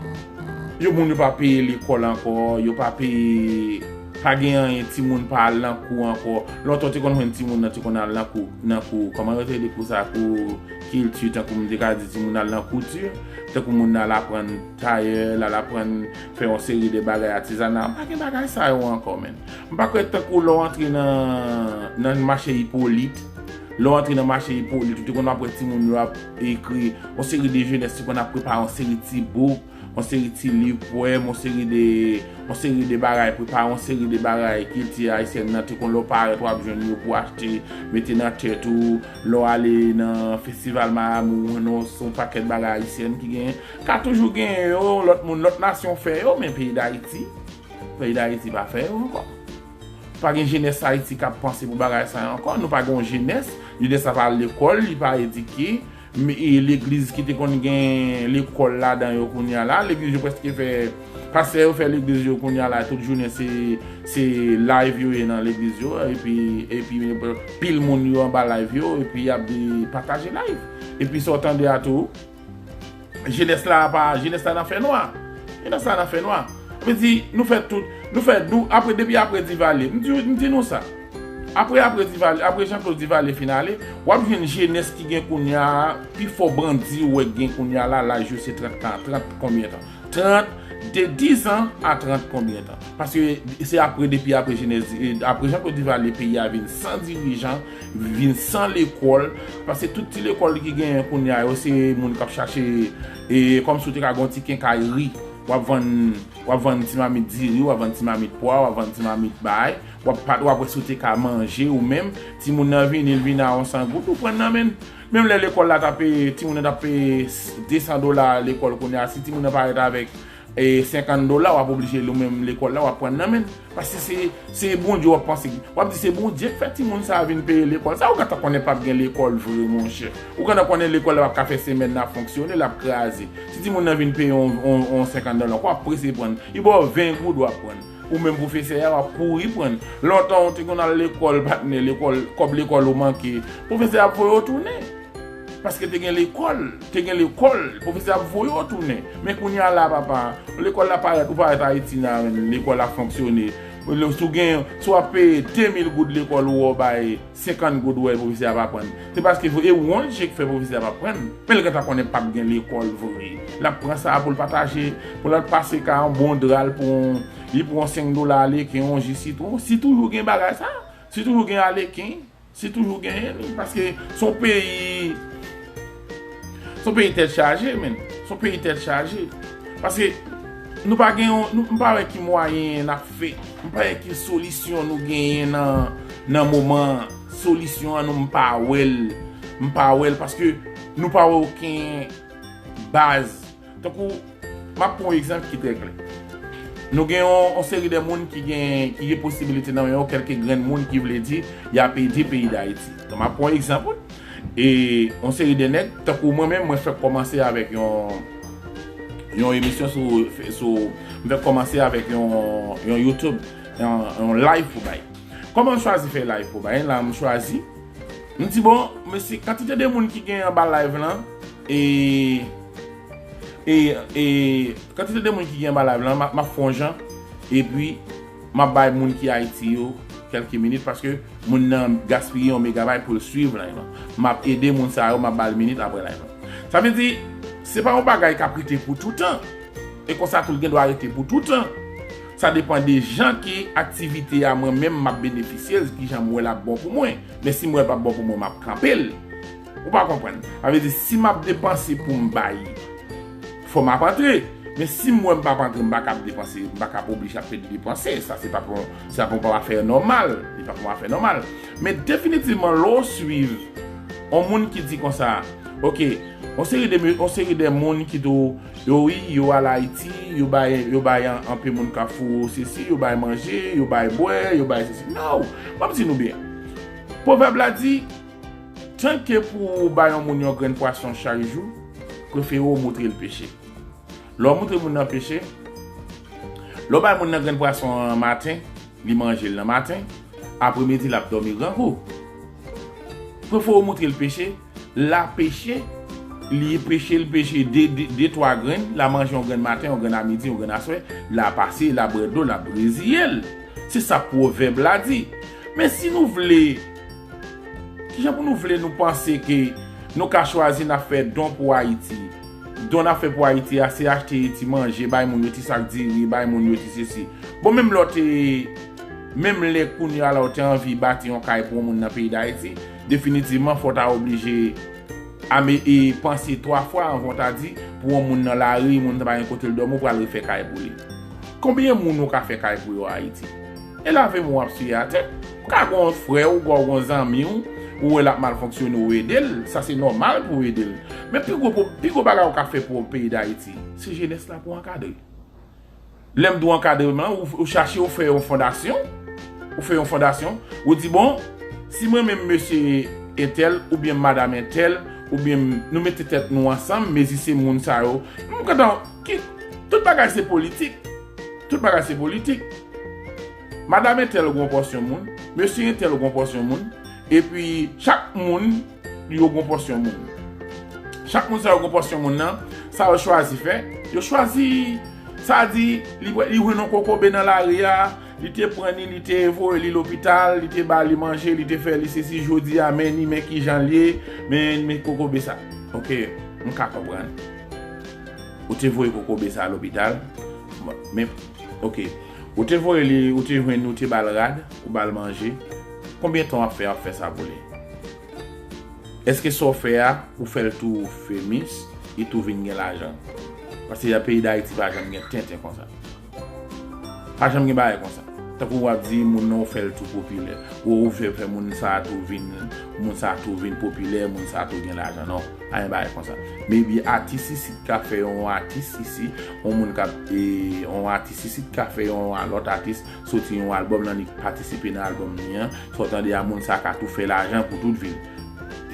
yo moun yo pa peye lekòl ankò, yo pa peye, pa gen anyen, timoun pa al nan kou ankò. Lontan, w te konn jwenn timoun nan te konn al nan kou, nan kou, kòman yo te rele kou sa, kou kilti, tankou m te ka di timoun al nan kouti, tankou moun nan al aprann tayè, l al aprann fè yon seri de bagay atizana. Pa gen bagay sa yo ankò, menn. M pa kwè tankou lè w antre nan, nan mache Ipolit, lè w antre nan mache Ipolit, ou te konn ap wè timoun yo ap ekri, yon seri de jenès te konn ap prepare yon seri ti bouk, yon seri ti liv powèm, yon seri de, yon seri de bagay, prepare yon seri de bagay, kilti ayisyèn nan te konn lè w parèt, w ap jwenn yo pou achte, mete nan tèt ou, lè w ale nan festival Miami, ou jwenn yon, se yon pakèt bagay ayisyèn ki genyen, ka toujou genyen yo, lòt moun, lòt nasyon fè yo, men peyi Dayiti, peyi Dayiti pa fè yo ankò. Pa gen jenès Ayiti k ap panse pou bagay sa yo ankò. Nou pa gen yon jenès. Jenès la pa al lekòl, li pa edike. Men, e, legliz ki te konn gen lekòl ladan yo kounye a la, legliz yo prèske fè, pastè yo fè legliz yo kounye a la, tout jounen se, se live yo ye nan legliz yo, epi, epi pil moun yo anba live yo, epi y ap de pataje live. Epi sa w tande a tou, jenès la pa, jenès la nan fènwa. Jenès la nan fènwa. Sa vle di, nou fè tout, nou fè, nou, apre, depi apre Divalye, m di, m di nou sa. Apre, apre Divalye, apre Jean Claude Divalye fin ale, w ap jwenn jenès ki gen kounye a, pi fò bandi ou wè gen kounye a la, laj yo se trant tan, trant konbyen tan? Trant, de diz an a trant konbyen tan? Paske se apre, depi apre jenès, apre Jean Claude Divalye, peyi a vin san dirijan, vin san lekòl, paske tout ti lekòl ki genyen kounye a yo, se moun k ap chache, e, kòmsi w te ka gen yon ti kenkayri, w ap vann, w ap vann ti mamit diri, w ap vann ti mamit pwa, w ap vann ti mamit bay, w ap pa, w ap wè si w te ka manje ou menm, timoun nan vini, l vini a yon san goud, ou pran nan men l. Menm lè lekòl la t ap peye, timoun nan t ap peye de san dola lekòl kounye a, si timoun nan parèt avèk e senkant dola, w ap oblije li menm lekòl la, w ap pran nan men l. Paske se, se Bondye w ap panse. W ap di se Bondye k fè timoun sa a vin peye lekòl. Sa ou gentan konnen p ap gen lekòl vre, monchè. Ou gentan konnen lekòl la p ap ka fè semèn nan ap fonksyone, l ap kraze. Si timoun nan vin peye yon, yon, yon senkant dola, w ap prese pran l. Li ba w ven goud, w ap pran l. Ou menm pwofesè a, w ap kouri pran l. Lontan, ou te konn al lekòl, patnè, lekòl, kòb lekòl ou manke. Pwofesè a ap voye w tounen. Paske te gen lekòl, te gen lekòl, pwofesè ap voye w tounen. Men kounye a la, papa, lekòl la parèt, ou parèt Ayiti la, men lekòl ap fonksyone. Si w gen, si w ap peye de mil goud lekòl ou wè w bay senkant goud ou wè pwofesè a p aprann. Se paske e wonn je k fè pwofesè a p aprann. Men l gentan konnen p ap gen lekòl vre. L ap pran sa pou l pataje, pou l al pase ka yon bon dra l pou yon, li pran senk dola aleken, yon ji sitwon. Si toujou gen bagay sa, si toujou gen aleken, si toujou genyen li. Paske se yon peyi, se yon peyi tèt chaje, menn. Se yon peyi tèt chaje. Paske nou pa gen yon, nou, m pa wè ki mwayen n ap fè. M pa wè ki solisyon nou genyen nan, nan moman an. Solisyon an nou, m pa wè l. M pa wè l paske nou pa wè okenn baz. Tankou, m ap pran yon egzanp ki trè klè. Nou gen yon, yon seri de moun ki gen, ki gen posibilite nan men yo, kèlke grenn moun ki vle di y ap ede peyi Dayiti. Donk, m ap pran yon egzanp, wi. E yon seri de nèg, tankou mwen menm, mwen fèk kòmanse avèk yon, yon emisyon sou, sou, m fèk kòmanse avèk yon, yon YouTube, yon, yon live pou bay. Kòman m chwazi fè live pou bay? La, m chwazi, m di, bon, mesye, kantite de moun ki gen anba live lan, e, e, e, kantite de moun ki gen anba live lan, m ap, m ap fè yon jan, epi m ap bay moun ki Ayiti yo kèlke minit, paske moun nan gaspiye yon megabay pou l swiv live lan. M ap ede moun sa yo, m ap ba l minit apre live lan. Sa vle di, se pa yon bagay k ap rete pou toutan. E konsa tou l gen dwa rete pou toutan. Sa depann de jan ke aktivite a mwen menm m ap benefisye l, kijan m wè l ap bon pou mwen. Men si m wè l p ap bon pou mwen, m ap kanpe l. Ou pa konprann? Sa vle di, si m ap depanse pou m bay, fò m ap antre. Men si m wè m p ap antre, m pa kab depanse, m pa kab oblije ap pede depanse. Sa se pa pou, sa pou pa fè nòmal. Li pa pou fè nòmal. Men definitivman, lè w swiv yon moun ki di konsa, oke, yon seri de, yon seri de moun ki tou, yo wi, yo al Ayiti, yo bay, yo bay an, anpe moun Kafou sesi, yo bay manje, yo bay bwè, yo bay sesi. No! Ban m di nou byen. Pwovèb la di, tanke pou w bay yon moun yon grenn pwason chak jou, prefere w moutre l peche. Lè w moutre moun nan peche, lè w bay moun nan grenn pwason an maten, li manje l nan maten, apremidi l ap dòmi grangou. Prefere w moutre l peche, l a peche, li peche, l peche de, de, de, twa grenn, l a manje yon grenn maten, yon grenn amidi, yon grenn aswè, l a pase, l a bwè dlo, l a reziye l. Se sa pwovèb la di. Men si nou vle, kijan pou nou vle nou panse ke nou ka chwazi n ap fè don pou Ayiti? Don n ap fè pou Ayiti a, se achte ti manje, bay moun yo ti sak diri, bay moun yo ti sesi. Bon, menm lè w te, menm lè kounye a la w te anvi bati yon kay pou yon moun nan peyi Dayiti, definitivman, fò w ta oblije ame, e panse twa fwa anvan w ta di, pou yon moun nan lari, moun nan pa gen kote l dòmi, ou pral refè kay pou li. Konbyen moun ou ka fè kay pou yo Ayiti? E lave men w ap siye atè. Ou ka gen yon frè w, ou gen yon zanmi w, ou wè l ap mal fonksyone, ou ede l, sa se nòmal pou w ede l. Men pi gwo, pi gwo bagay ou ka fè pou peyi Dayiti, se jenès la pou ankadre. Lè m di w ankadreman, ou, ou chache, ou fè yon fondasyon, ou fè yon fondasyon, ou di, bon, si mwen menm mesye entèl, oubyen madanm entèl, oubyen m, nou mete tèt nou ansanm, mezi se moun sa yo. M gentan, ki, tout bagay se politik. Tout bagay se politik. Madanm entèl gon pòsyon moun, mesye entèl gon pòsyon moun, epi chak moun yo gon pòsyon moun. Chak moun sa yo gon pòsyon moun nan, sa yo chwazi fè, yo chwazi, sa di, li, li jwenn yon kokobe nan lari a, li te pran li, li te voye li lopital, li te ba li manje, li te fè li sesi, jodi a, men ni men kijan l ye, men, men kokobe sa. Oke, m ka konprann. Ou te voye kokobe sa lopital, men, oke. Ou te voye li, ou te jwenn, ou te ba l rad, ou ba l manje. Konbyen tan w ap fè, w ap fè sa pou li? Èske sa w fè a, ou fè l tou femis, li tou vin gen lajan? Paske peyi Dayiti pa janm gen tenten konsa. Pa janm gen bagay konsa. Tankou w ap di moun nan ou fè l tou popilè. Ou, ou fè, fè moun sa a tou vin, moun sa a tou vin popilè, moun sa a tou gen lajan. Non, pa gen bagay konsa. Maybe atis isit ka fè yon atis isi, yon moun k ap, e, yon atis isit ka fè yon lòt atis, soti yon albòm lan, li patisipe nan albòm li an. Sa w tande a, moun sa a ka tou fè lajan pou tout vi l.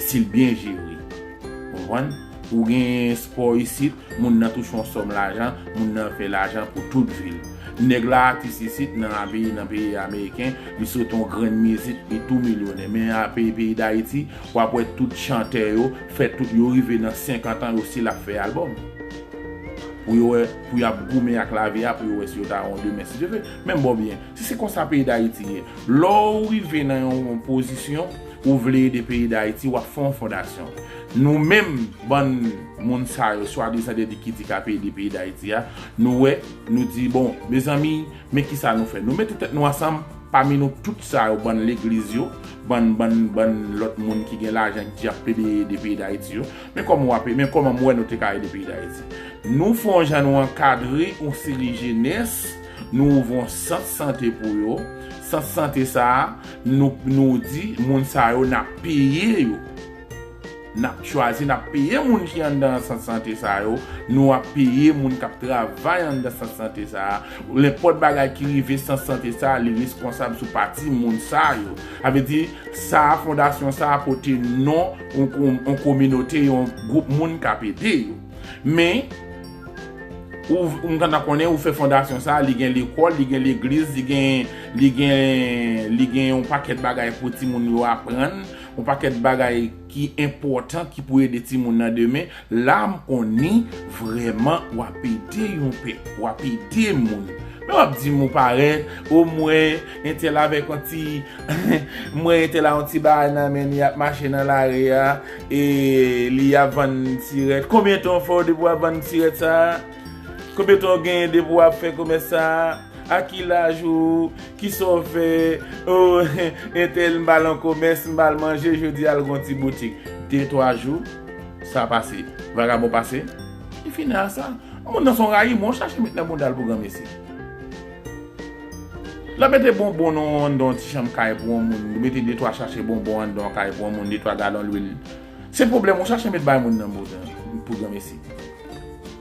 Si l byen jere. Ou konprann? Ou gen spò isit, moun nan touche yon sòm lajan, moun nan fè lajan pou tout vi l. Nèg la atis isit nan peyi, nan peyi ameriken, li sot yon grenn mizik, li tou milyonè. Men a peyi, peyi Dayiti, w ap wè tout chantè yo, fè tout yo rive nan senkant an, yo still ap fè albòm. pou yo wè, pou y ap goumen ak lavi a, pou yo wè si yo ta yon demen, si Dye vle. Men bon byen, si se konsa peyi Dayiti ye, lè w rive nan yon pozisyon, ou vle ede peyi Dayiti, w ap fè yon fondasyon. Nou menm, bann moun sa yo, swadizan de ki di k ap ede peyi Dayiti a, nou wè, nou di, bon, mezanmi, men kisa nou fè? Nou mete tèt nou ansanm, pami nou tout sa yo, bann legliz yo, bann, bann, bann lòt moun ki gen lajan, ki di ap ede, ede peyi Dayiti yo. Men kòman w ap, men kòman m wè nou te ka ede peyi Dayiti? Nou fè yon jan, nou ankadre yon seri jenès, nou ouvri yon sant sante pou yo. Sant sante sa a, nou, nou di, moun sa yo, n ap peye yo. N ap chwazi, n ap peye moun ki anndan sant sante sa yo, nou ap peye moun k ap travay anndan sant sante sa a. Nenpòt bagay ki rive sant sante sa a, li reskonsab sou pati moun sa yo. Sa vle di, sa a, fondasyon sa a pote non yon, yon, yon kominote, yon gwoup moun k ap ede yo. Men, ou, ou konn konnen, ou fè fondasyon sa a, li gen lekòl, li gen legliz, li gen, li gen, li gen yon pakèt bagay pou timoun yo aprann, yon pakèt bagay ki enpòtan, ki pou ede timoun nan demen. La m konnen vrèman w ap ede yon pèp, w ap ede moun. Men w ap di m ou parèt, o mwen, entèl avèk yon ti, mwen entèl a yon ti bagay nan men li ap mache nan lari a, e li ap vann tirèt. Konbyen tan w fè w depi w ap vann tirèt sa a? Konbyen tan w genyen depi w ap fè komès sa a? A ki laj ou? Kisa w fè? O, entèl m ba l yon komès, m ba l manje, jodi a l gon ti boutik. De twa jou, sa pase. Vagabon pase. Li fini a sa. Moun nan se yon rayi, mwen chache met nan bounda l pou granmesi. L ap mete bonbon nan anndan yon ti chanm kay pou yon moun. Li mete de twa sachè bonbon anndan yon kay pou yon moun, de twa galon lwil. Se pwoblèm ou chache met bay moun nan bounda pou granmesi.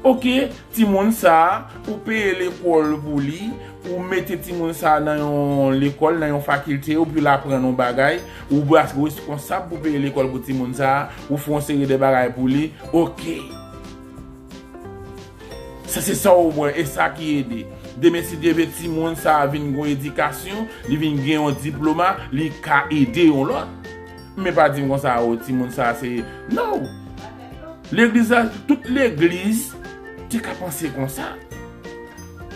Oke, timoun sa a, ou peye lekòl pou li, ou mete timoun sa a nan yon lekòl, nan yon fakilte, ou pou l aprann yon bagay, ou reskonsab pou peye lekòl pou timoun sa a, ou fè yon seri de bagay pou li. Oke. Sa se sa w wè, e sa ki ede. Demen, si Dye vle, timoun sa a vin gon edikasyon, li vin gen yon diploma, li ka ede yon lòt. Men pa di m konsa, o, timoun sa a se, no! Legliz la, tout legliz te ka panse konsa.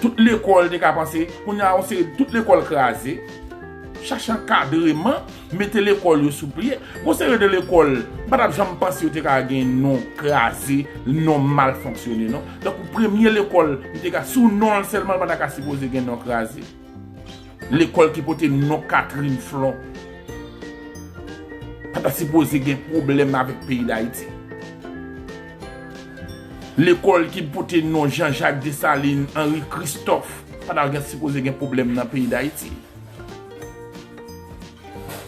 Tout lekòl te ka panse, kounye a, yon seri, tout lekòl kraze. Chache ankadreman, mete lekòl yo sou pye. Gon seri de lekòl, m pa t ap janm panse yo te ka gen non kraze, non mal fonksyone, non. Tankou premye lekòl, m te ka, sou non l sèlman, l pa ta ka sipoze gen non kraze. Lekòl ki pote non Catherine Flon pa ta sipoze gen pwoblèm avèk peyi Dayiti. Lekòl ki pote non Jean Jacques Dessalines, Henri Christophe, pa ta gen, sipoze gen pwoblèm nan peyi Dayiti.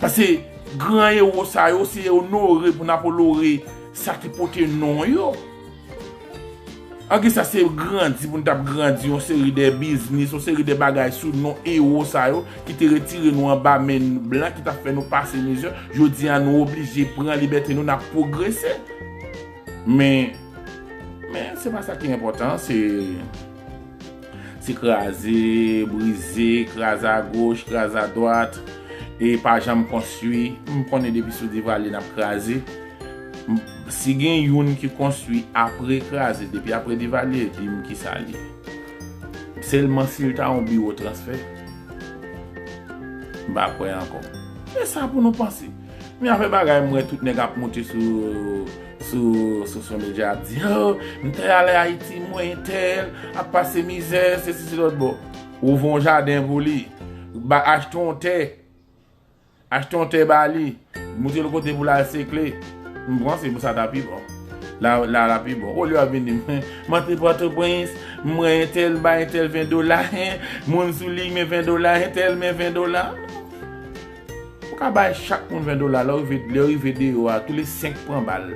Paske gran ewo sa yo, se onore pou n ap onore sa ki pote non yo. An gen sa se grandi pou n t ap grandi yon seri de biznis, yon seri de bagay sou non ewo sa yo ki te retire nou anba men blan, ki t ap fè nou pase mizè. Jodi a, nou oblije pran libète nou, n ap pwogrese. Men, men se pa sa ki enpòtan, se, se kraze, brize, kraze agoch, kraze adwat, e pa janm konstwi. M konnen depi sou Divalye n ap kraze. M, si gen youn ki konstwi apre kraze, depi apre Divalye, di m kisa l ye. Sèlman si l ta yon biwo transfè, m pa kwè ankò. E sa pou nou panse. Men afè bagay, m wè tout nèg ap monte sou, sou, sou, sou medya ap di, o, m te ale Ayiti, m wè entèl ap pase mizè, sesi, se lòt bò. Ou ouvri yon jaden pou li, ba, achte yon tè, achte yon tè ba li, montre l kote pou l al sekle. M panse pou sa ta pi bon. La, la, la pi bon. Olye w ap vin di m, m antre Pòtoprens, m wè entèl bay entèl ven dola, hen, moun sou liy men ven dola, entèl men ven dola. Ou ka bay chak moun ven dola, lè w rive, lè w rive deyò a, tou le senk pran bal.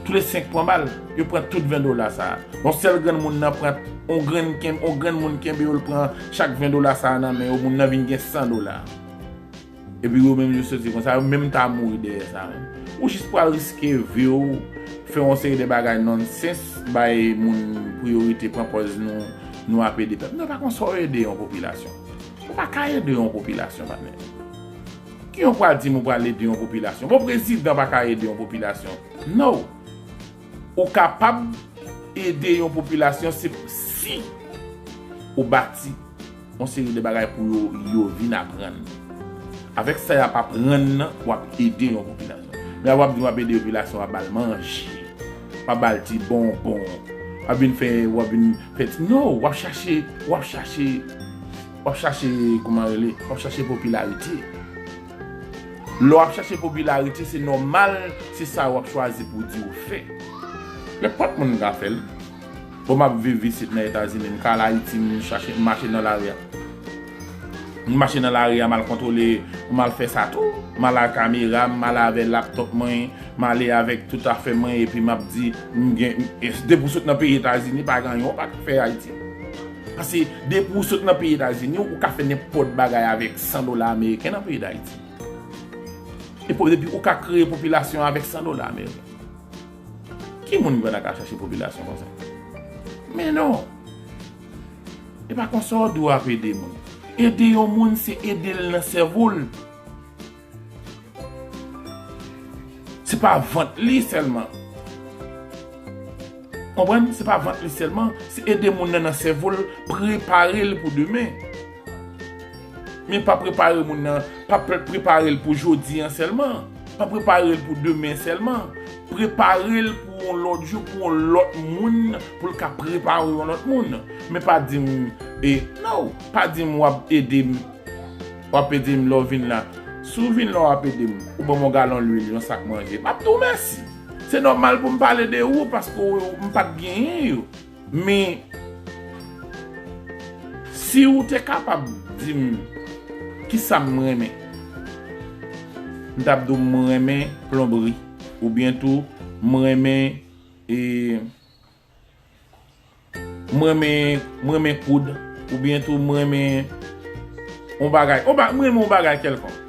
Tou le senk pran bal, yo pran tout ven dola sa a. Yon sèl grenn moun nan pran, yon grenn kenb-, yon grenn moun kenbe yo, l pran chak ven dola sa a nan men yo, moun nan vin gen san dola. Epi yo menm yo soti konsa, yo menm ta mouri dèyè sa menm. Ou jis pral riske vi w, fè yon seri de bagay nonsens, bay moun priyorite, pran pòz nou, nou ap ede pèp. Non, pa konsa w ede yon popilasyon. Ou pa ka ede yon popilasyon, patnè. Kijan w pral di m ou pral ede yon popilasyon? Bon, prezidan pa ka ede yon popilasyon. No. Ou kapab ede yon popilasyon si, si ou bati yon seri de bagay pou yo, yo vin aprann. Avèk sa y ap aprann nan, w ap ede yon popilasyon. Men w ap di w ap ede popilasyon, w ap ba l manje, w ap ba l ti bonbon, w ap vin fè, w ap vin fè ti, no, w ap chache, w ap chache, w ap chache, kòman rele, w ap chache popilarite. Lè w ap chache popilarite, se nòmal, se sa w ap chwazi pou di ou fè. Nenpòt moun ka fè l. Bon, m ap viv isit nan Etazini, m ka al Ayiti, m chache, m mache nan lari a. M mache nan lari a, m al kontwole, m al fè sa tou. M al ak kamera, m al avè laptòp mwen, m ale avèk tout afè mwen, epi m ap di, m gen, depi w sot nan peyi Etazini, pa gen anyen w pa ka fè Ayiti. Paske depi w sot nan peyi Etazini, ou ka fè nenpòt bagay avèk san dola ameriken nan peyi Dayiti. E pou, epi ou ka kreye popilasyon avèk san dola ameriken. Ki moun ki pa ta ka chache popilasyon konsa? Men non. E pa konsa w dwe ap ede moun. Ede yon moun, se ede l nan sèvo l. Se pa vant li sèlman. Konprann? Se pa vant li sèlman, se ede moun nan nan sèvo l, prepare l pou demen. Men pa prepare moun nan, pa pre- prepare l pou jodi an sèlman. Pa prepare l pou demen sèlman. Prepare l pou yon lòt jou, pou yon lòt moun, pou l ka prepare yon lòt moun. Men pa di m, e, no, pa di m w ap ede m, w ap ede m lè w vin la. Si w vin la w ap ede m, ou ban m yon galon lwil, yon sak manje, m ap di w mèsi. Se nòmal pou m pale de ou paske w- m pa t genyen yo. Men, si w te kapab di m kisa m renmen, m t ap di w m renmen plonbri, oubyen tou m renmen, e, m renmen, m renmen koud, oubyen tou m renmen yon bagay, yon ba- m renmen yon bagay kèlkonk.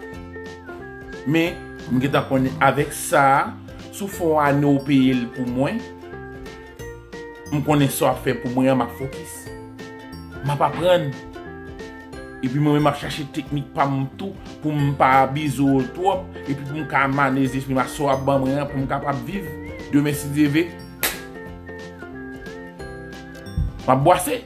Men, m gentan konnen avèk sa a, si w fè yon ane w peye l pou mwen, m konnen sa w ap fè pou mwen an, m ap fokis. M ap aprann. Epi mwen menm, m ap chache teknik pa m tou pou m pa abize w twòp, epi pou m ka maneje espri m ak sa w ap ban mwen an, pou m kapab viv demen si Dye ve. M ap bwase.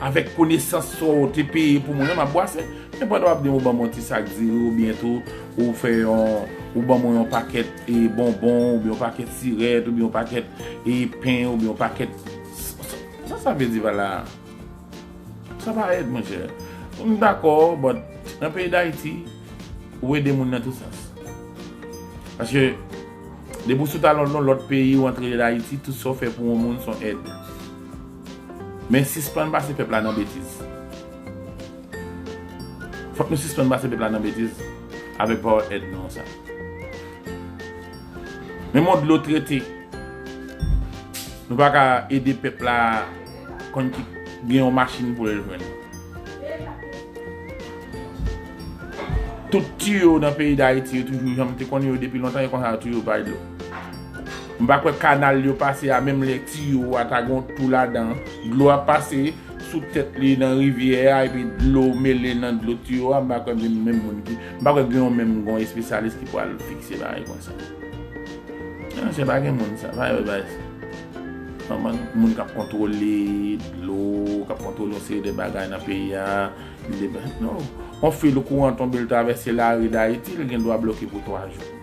Avèk konesans sa w te peye pou mwen an, m ap bwase. Men pandan w ap di m ou ban m yon ti sak diri, oubyen tou ou fè yon, ou ban mwen yon pakèt, e, bonbon, oubyen yon pakèt sirèt, oubyen yon pakèt, e, pen, oubyen yon pakèt, sa, sa, sa sa vle di pa la? Sa pa èd, monchè. M dakò, but nan peyi Dayiti, ou ede moun nan tout sans. Paske depi w sot al nan lòt peyi, ou antre Dayiti, tout sa w fè pou yon moun se yon èd. Men sispann pase pèp la nan betiz. Fòk nou sispann pase pèp la nan betiz avèk pawòl èd nou an sa. Menm yon dlo trete, nou pa ka ede pèp la konn ki gen yon machin pou l jwenn. Tout tiyo nan peyi Dayiti, yo toujou, jan m te konnen yo depi lontan, e konsa yo toujou bay dlo. M pa kwè kanal yo pase a, menm lè tiyo a ta gon tou ladan, dlo ap pase sou tèt li nan rivyè a, epi dlo mele nan dlo tiyo a, m pa kwè menm, menm moun ki, m pa kwè gen yon menm gon espesyalis ki pral fikse bagay konsa. Non, se pa gen moun sa, pa yo bay sa. Kòman moun k ap kontwole dlo, k ap kontwole yon seri de bagay nan peyi a, li de, non. Yon fil kouran tonbe, l travèse lari Dayiti, li gen dwa bloke pou twa jou.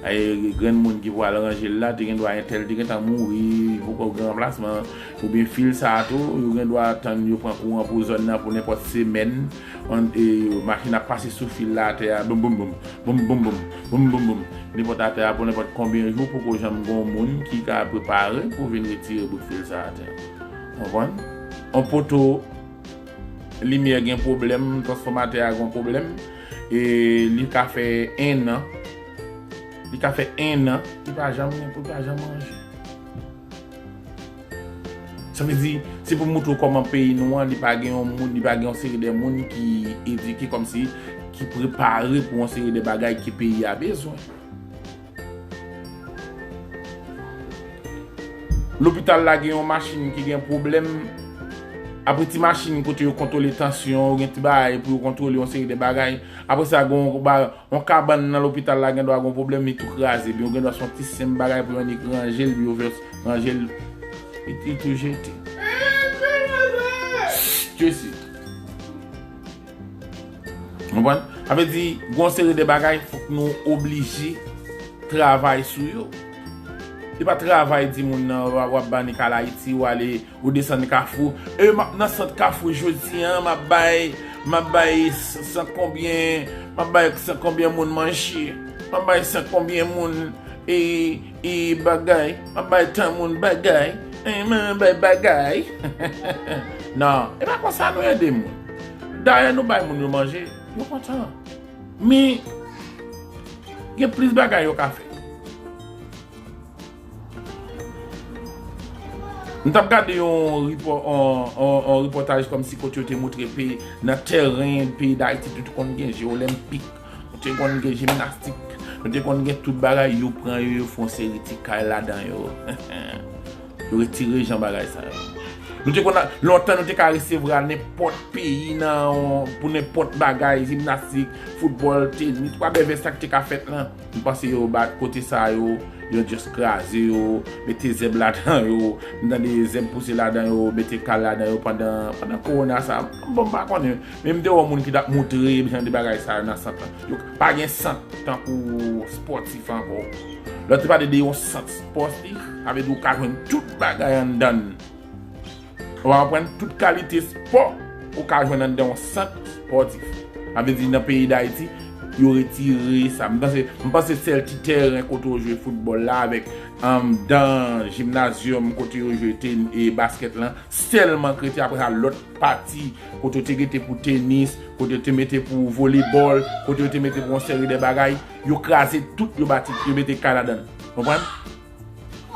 Ay, grenn moun ki pral ranje l la, te gen dwa entèl te gentan mouri, poko gen ranplasman, oubyen fil sa a tou, yo gen dwa tann yo pran kouran pou zòn nan pou nenpòt semèn. An, e, machin ap pase sou fil la atè a, boum, boum, boum, boum, boum, boum, boum, boum, boum, boum, nenpòt atè a pou nenpòt konbyen jou, poko janm gen yon moun ki ka prepare pou vin retire bout fil sa atè a. Konprann? Yon poto, limyè gen pwoblèm, transfòmatè a gen pwoblèm, e li ka fè ennan, li ka fè ennan, li pa janm gen, li pa janm ranje. Sa vle di, se pou montre w kòman peyi nou an, li pa gen yon moun, li pa gen yon seri de moun ki edike kòmsi, ki prepare pou yon seri de bagay ke peyi a bezwen. Lopital la gen yon machin ki gen pwoblèm, Apre ti machin kote yo kontwole tansyon, ou gen ti bagay pou yo kontwole yon seri de bagay. Apre sa, gen yon ba-, yon kabann nan lopital la gen dwa gen yon pwoblèm, li tou kraze. Ebyen, ou gen dwa se yon ti senp bagay pou yo annik ranje l, pou yo fè ranje l, li, li tou jete. Jesi. Konprann? Sa vle di, gen yon seri de bagay, fòk nou oblije travay sou yo. Se pa travay di moun nan, w ap, w ap ba ni kal Ayiti, w ale, ou desann Kafou. E m ap nan sant Kafou jodi a, m ap bay, m ap bay san konbyen, m ap bay san konbyen moun manje. M ap bay san konbyen moun, e, e bagay. M ap bay tan moun bagay. E, m ap bay bagay. Non, e pa konsa nou ede moun. Dayè, nou bay moun yo manje, yo kontan. Men, gen plis bagay yo ka fè. M t ap gade yon ripò-, yon, yon, yon repòtaj kòmsi kote yo te montre peyi, nan tèren peyi Dayiti, nou te konn gen je olenpik, nou te konn gen jimnastik, nou te konn gen tout bagay, yo pran yo, yo fè yon seri ti kay ladan yo. Yo retire jan bagay sa yo. Nou te konn a-, lontan nou te ka resevwa nenpòt peyi nan, pou nenpòt bagay, jimnastik, foutbòl, tenis, pa bèvè sa ki te ka fèt lan. M panse yo bat kote sa yo, yo just kraze yo, mete zèb ladan yo, m tande zèb pouse ladan yo, mete kal ladan yo pandan, pandan kowona sa. Bon, m pa konnen, men m te wè moun ki t ap montre jan de bagay sa yo nan sant lan. Yo pa gen sant tankou spòtif ankò. Lè w te pale de yon sant spòtif, sa vle di ou ka jwenn tout bagay anndan l. Ou va konprann tout kalite spò ou ka jwenn anndan yon sant spòtif. Sa vle di nan peyi Dayiti, yo retire sa. M panse, m panse sèl ti tèren kote yo jwe foutbòl la avèk anndan jimnazyòm kote yo jwe ten-, e baskèt lan, sèlman k rete, apre sa lòt pati kote yo te rete pou tenis, kote yo te mete pou volebòl, kote yo te mete pou yon seri de bagay, yo kraze tout, yo bati, yo mete kay ladan l. Konprann?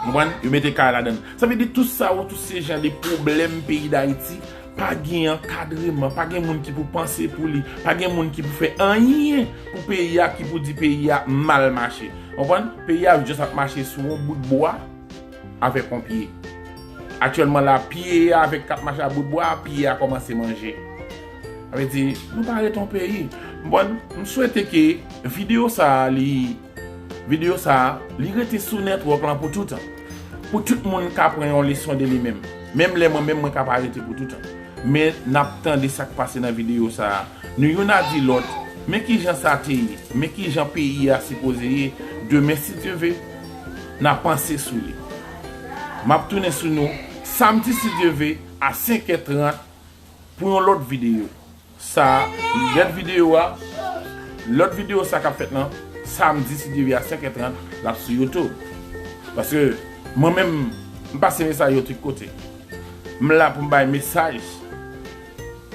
Konprann? Yo mete kay ladan l. Sa vle di tout sa yo, tout se jan de pwoblèm peyi Dayiti, pa gen ankadreman, pa gen moun ki pou panse pou li, pa gen moun ki pou fè anyen pou peyi a, ki pou di peyi a mal mache. Konprann? Peyi a just ap mache sou yon bout bwa avèk yon pye. Aktyèlman la, pye a avèk k ap mache a bout bwa, pye a kòmanse manje. Sa vle di, nou pa ret yon peyi. Bon, m swete ke videyo sa a, li, videyo sa a, li rete sou netwòk lan pou toutan. Pou tout moun ka pran yon leson de li menm. Menm lè mwen menm, mwen ka pa rete pou toutan. Men n ap tande sa k pase nan videyo sa a. Nou youn a di lòt, men kijan sa te ye, men kijan peyi a sipoze ye. Demen, si Dye ve, n a panse sou li. M ap tounen sou nou samdi, si Dye ve, a senk è trant pou yon lòt videyo. Sa, lòt videyo a, lòt videyo sa k ap fèt nan samdi, si Dye ve, a senk è trant, l ap sou YouTube. Paske mwen menm, m pase mesaj yo tout kote. M la pou m bay mesaj.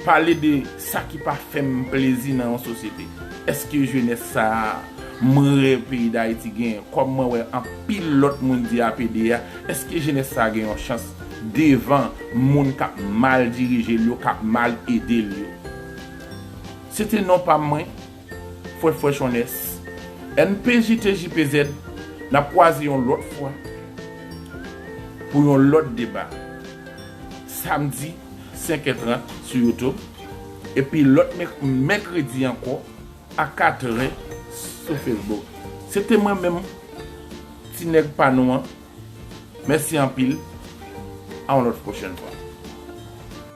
Pale de sa ki pa fè m plezi nan yon sosyete. Èske jenès sa a, mwen wè peyi Dayiti genyen, kòm mwen wè anpil lòt moun di a pede a, èske jenès sa a gen yon chans devan moun k ap mal dirije l yo, k ap mal ede l yo? Se te non pa m mwen, Fwèt Fresh Onès, N P J T J P Z, n ap kwaze yon lòt fwa pou yon lòt deba. Samdi, senk è trant sou YouTube. Epi lòt mèk-, mèkredi ankò, a katrè sou Facebook. Se te mwen menm, ti nèg pa nou an. Mèsi anpil. A yon lòt pwochèn fwa.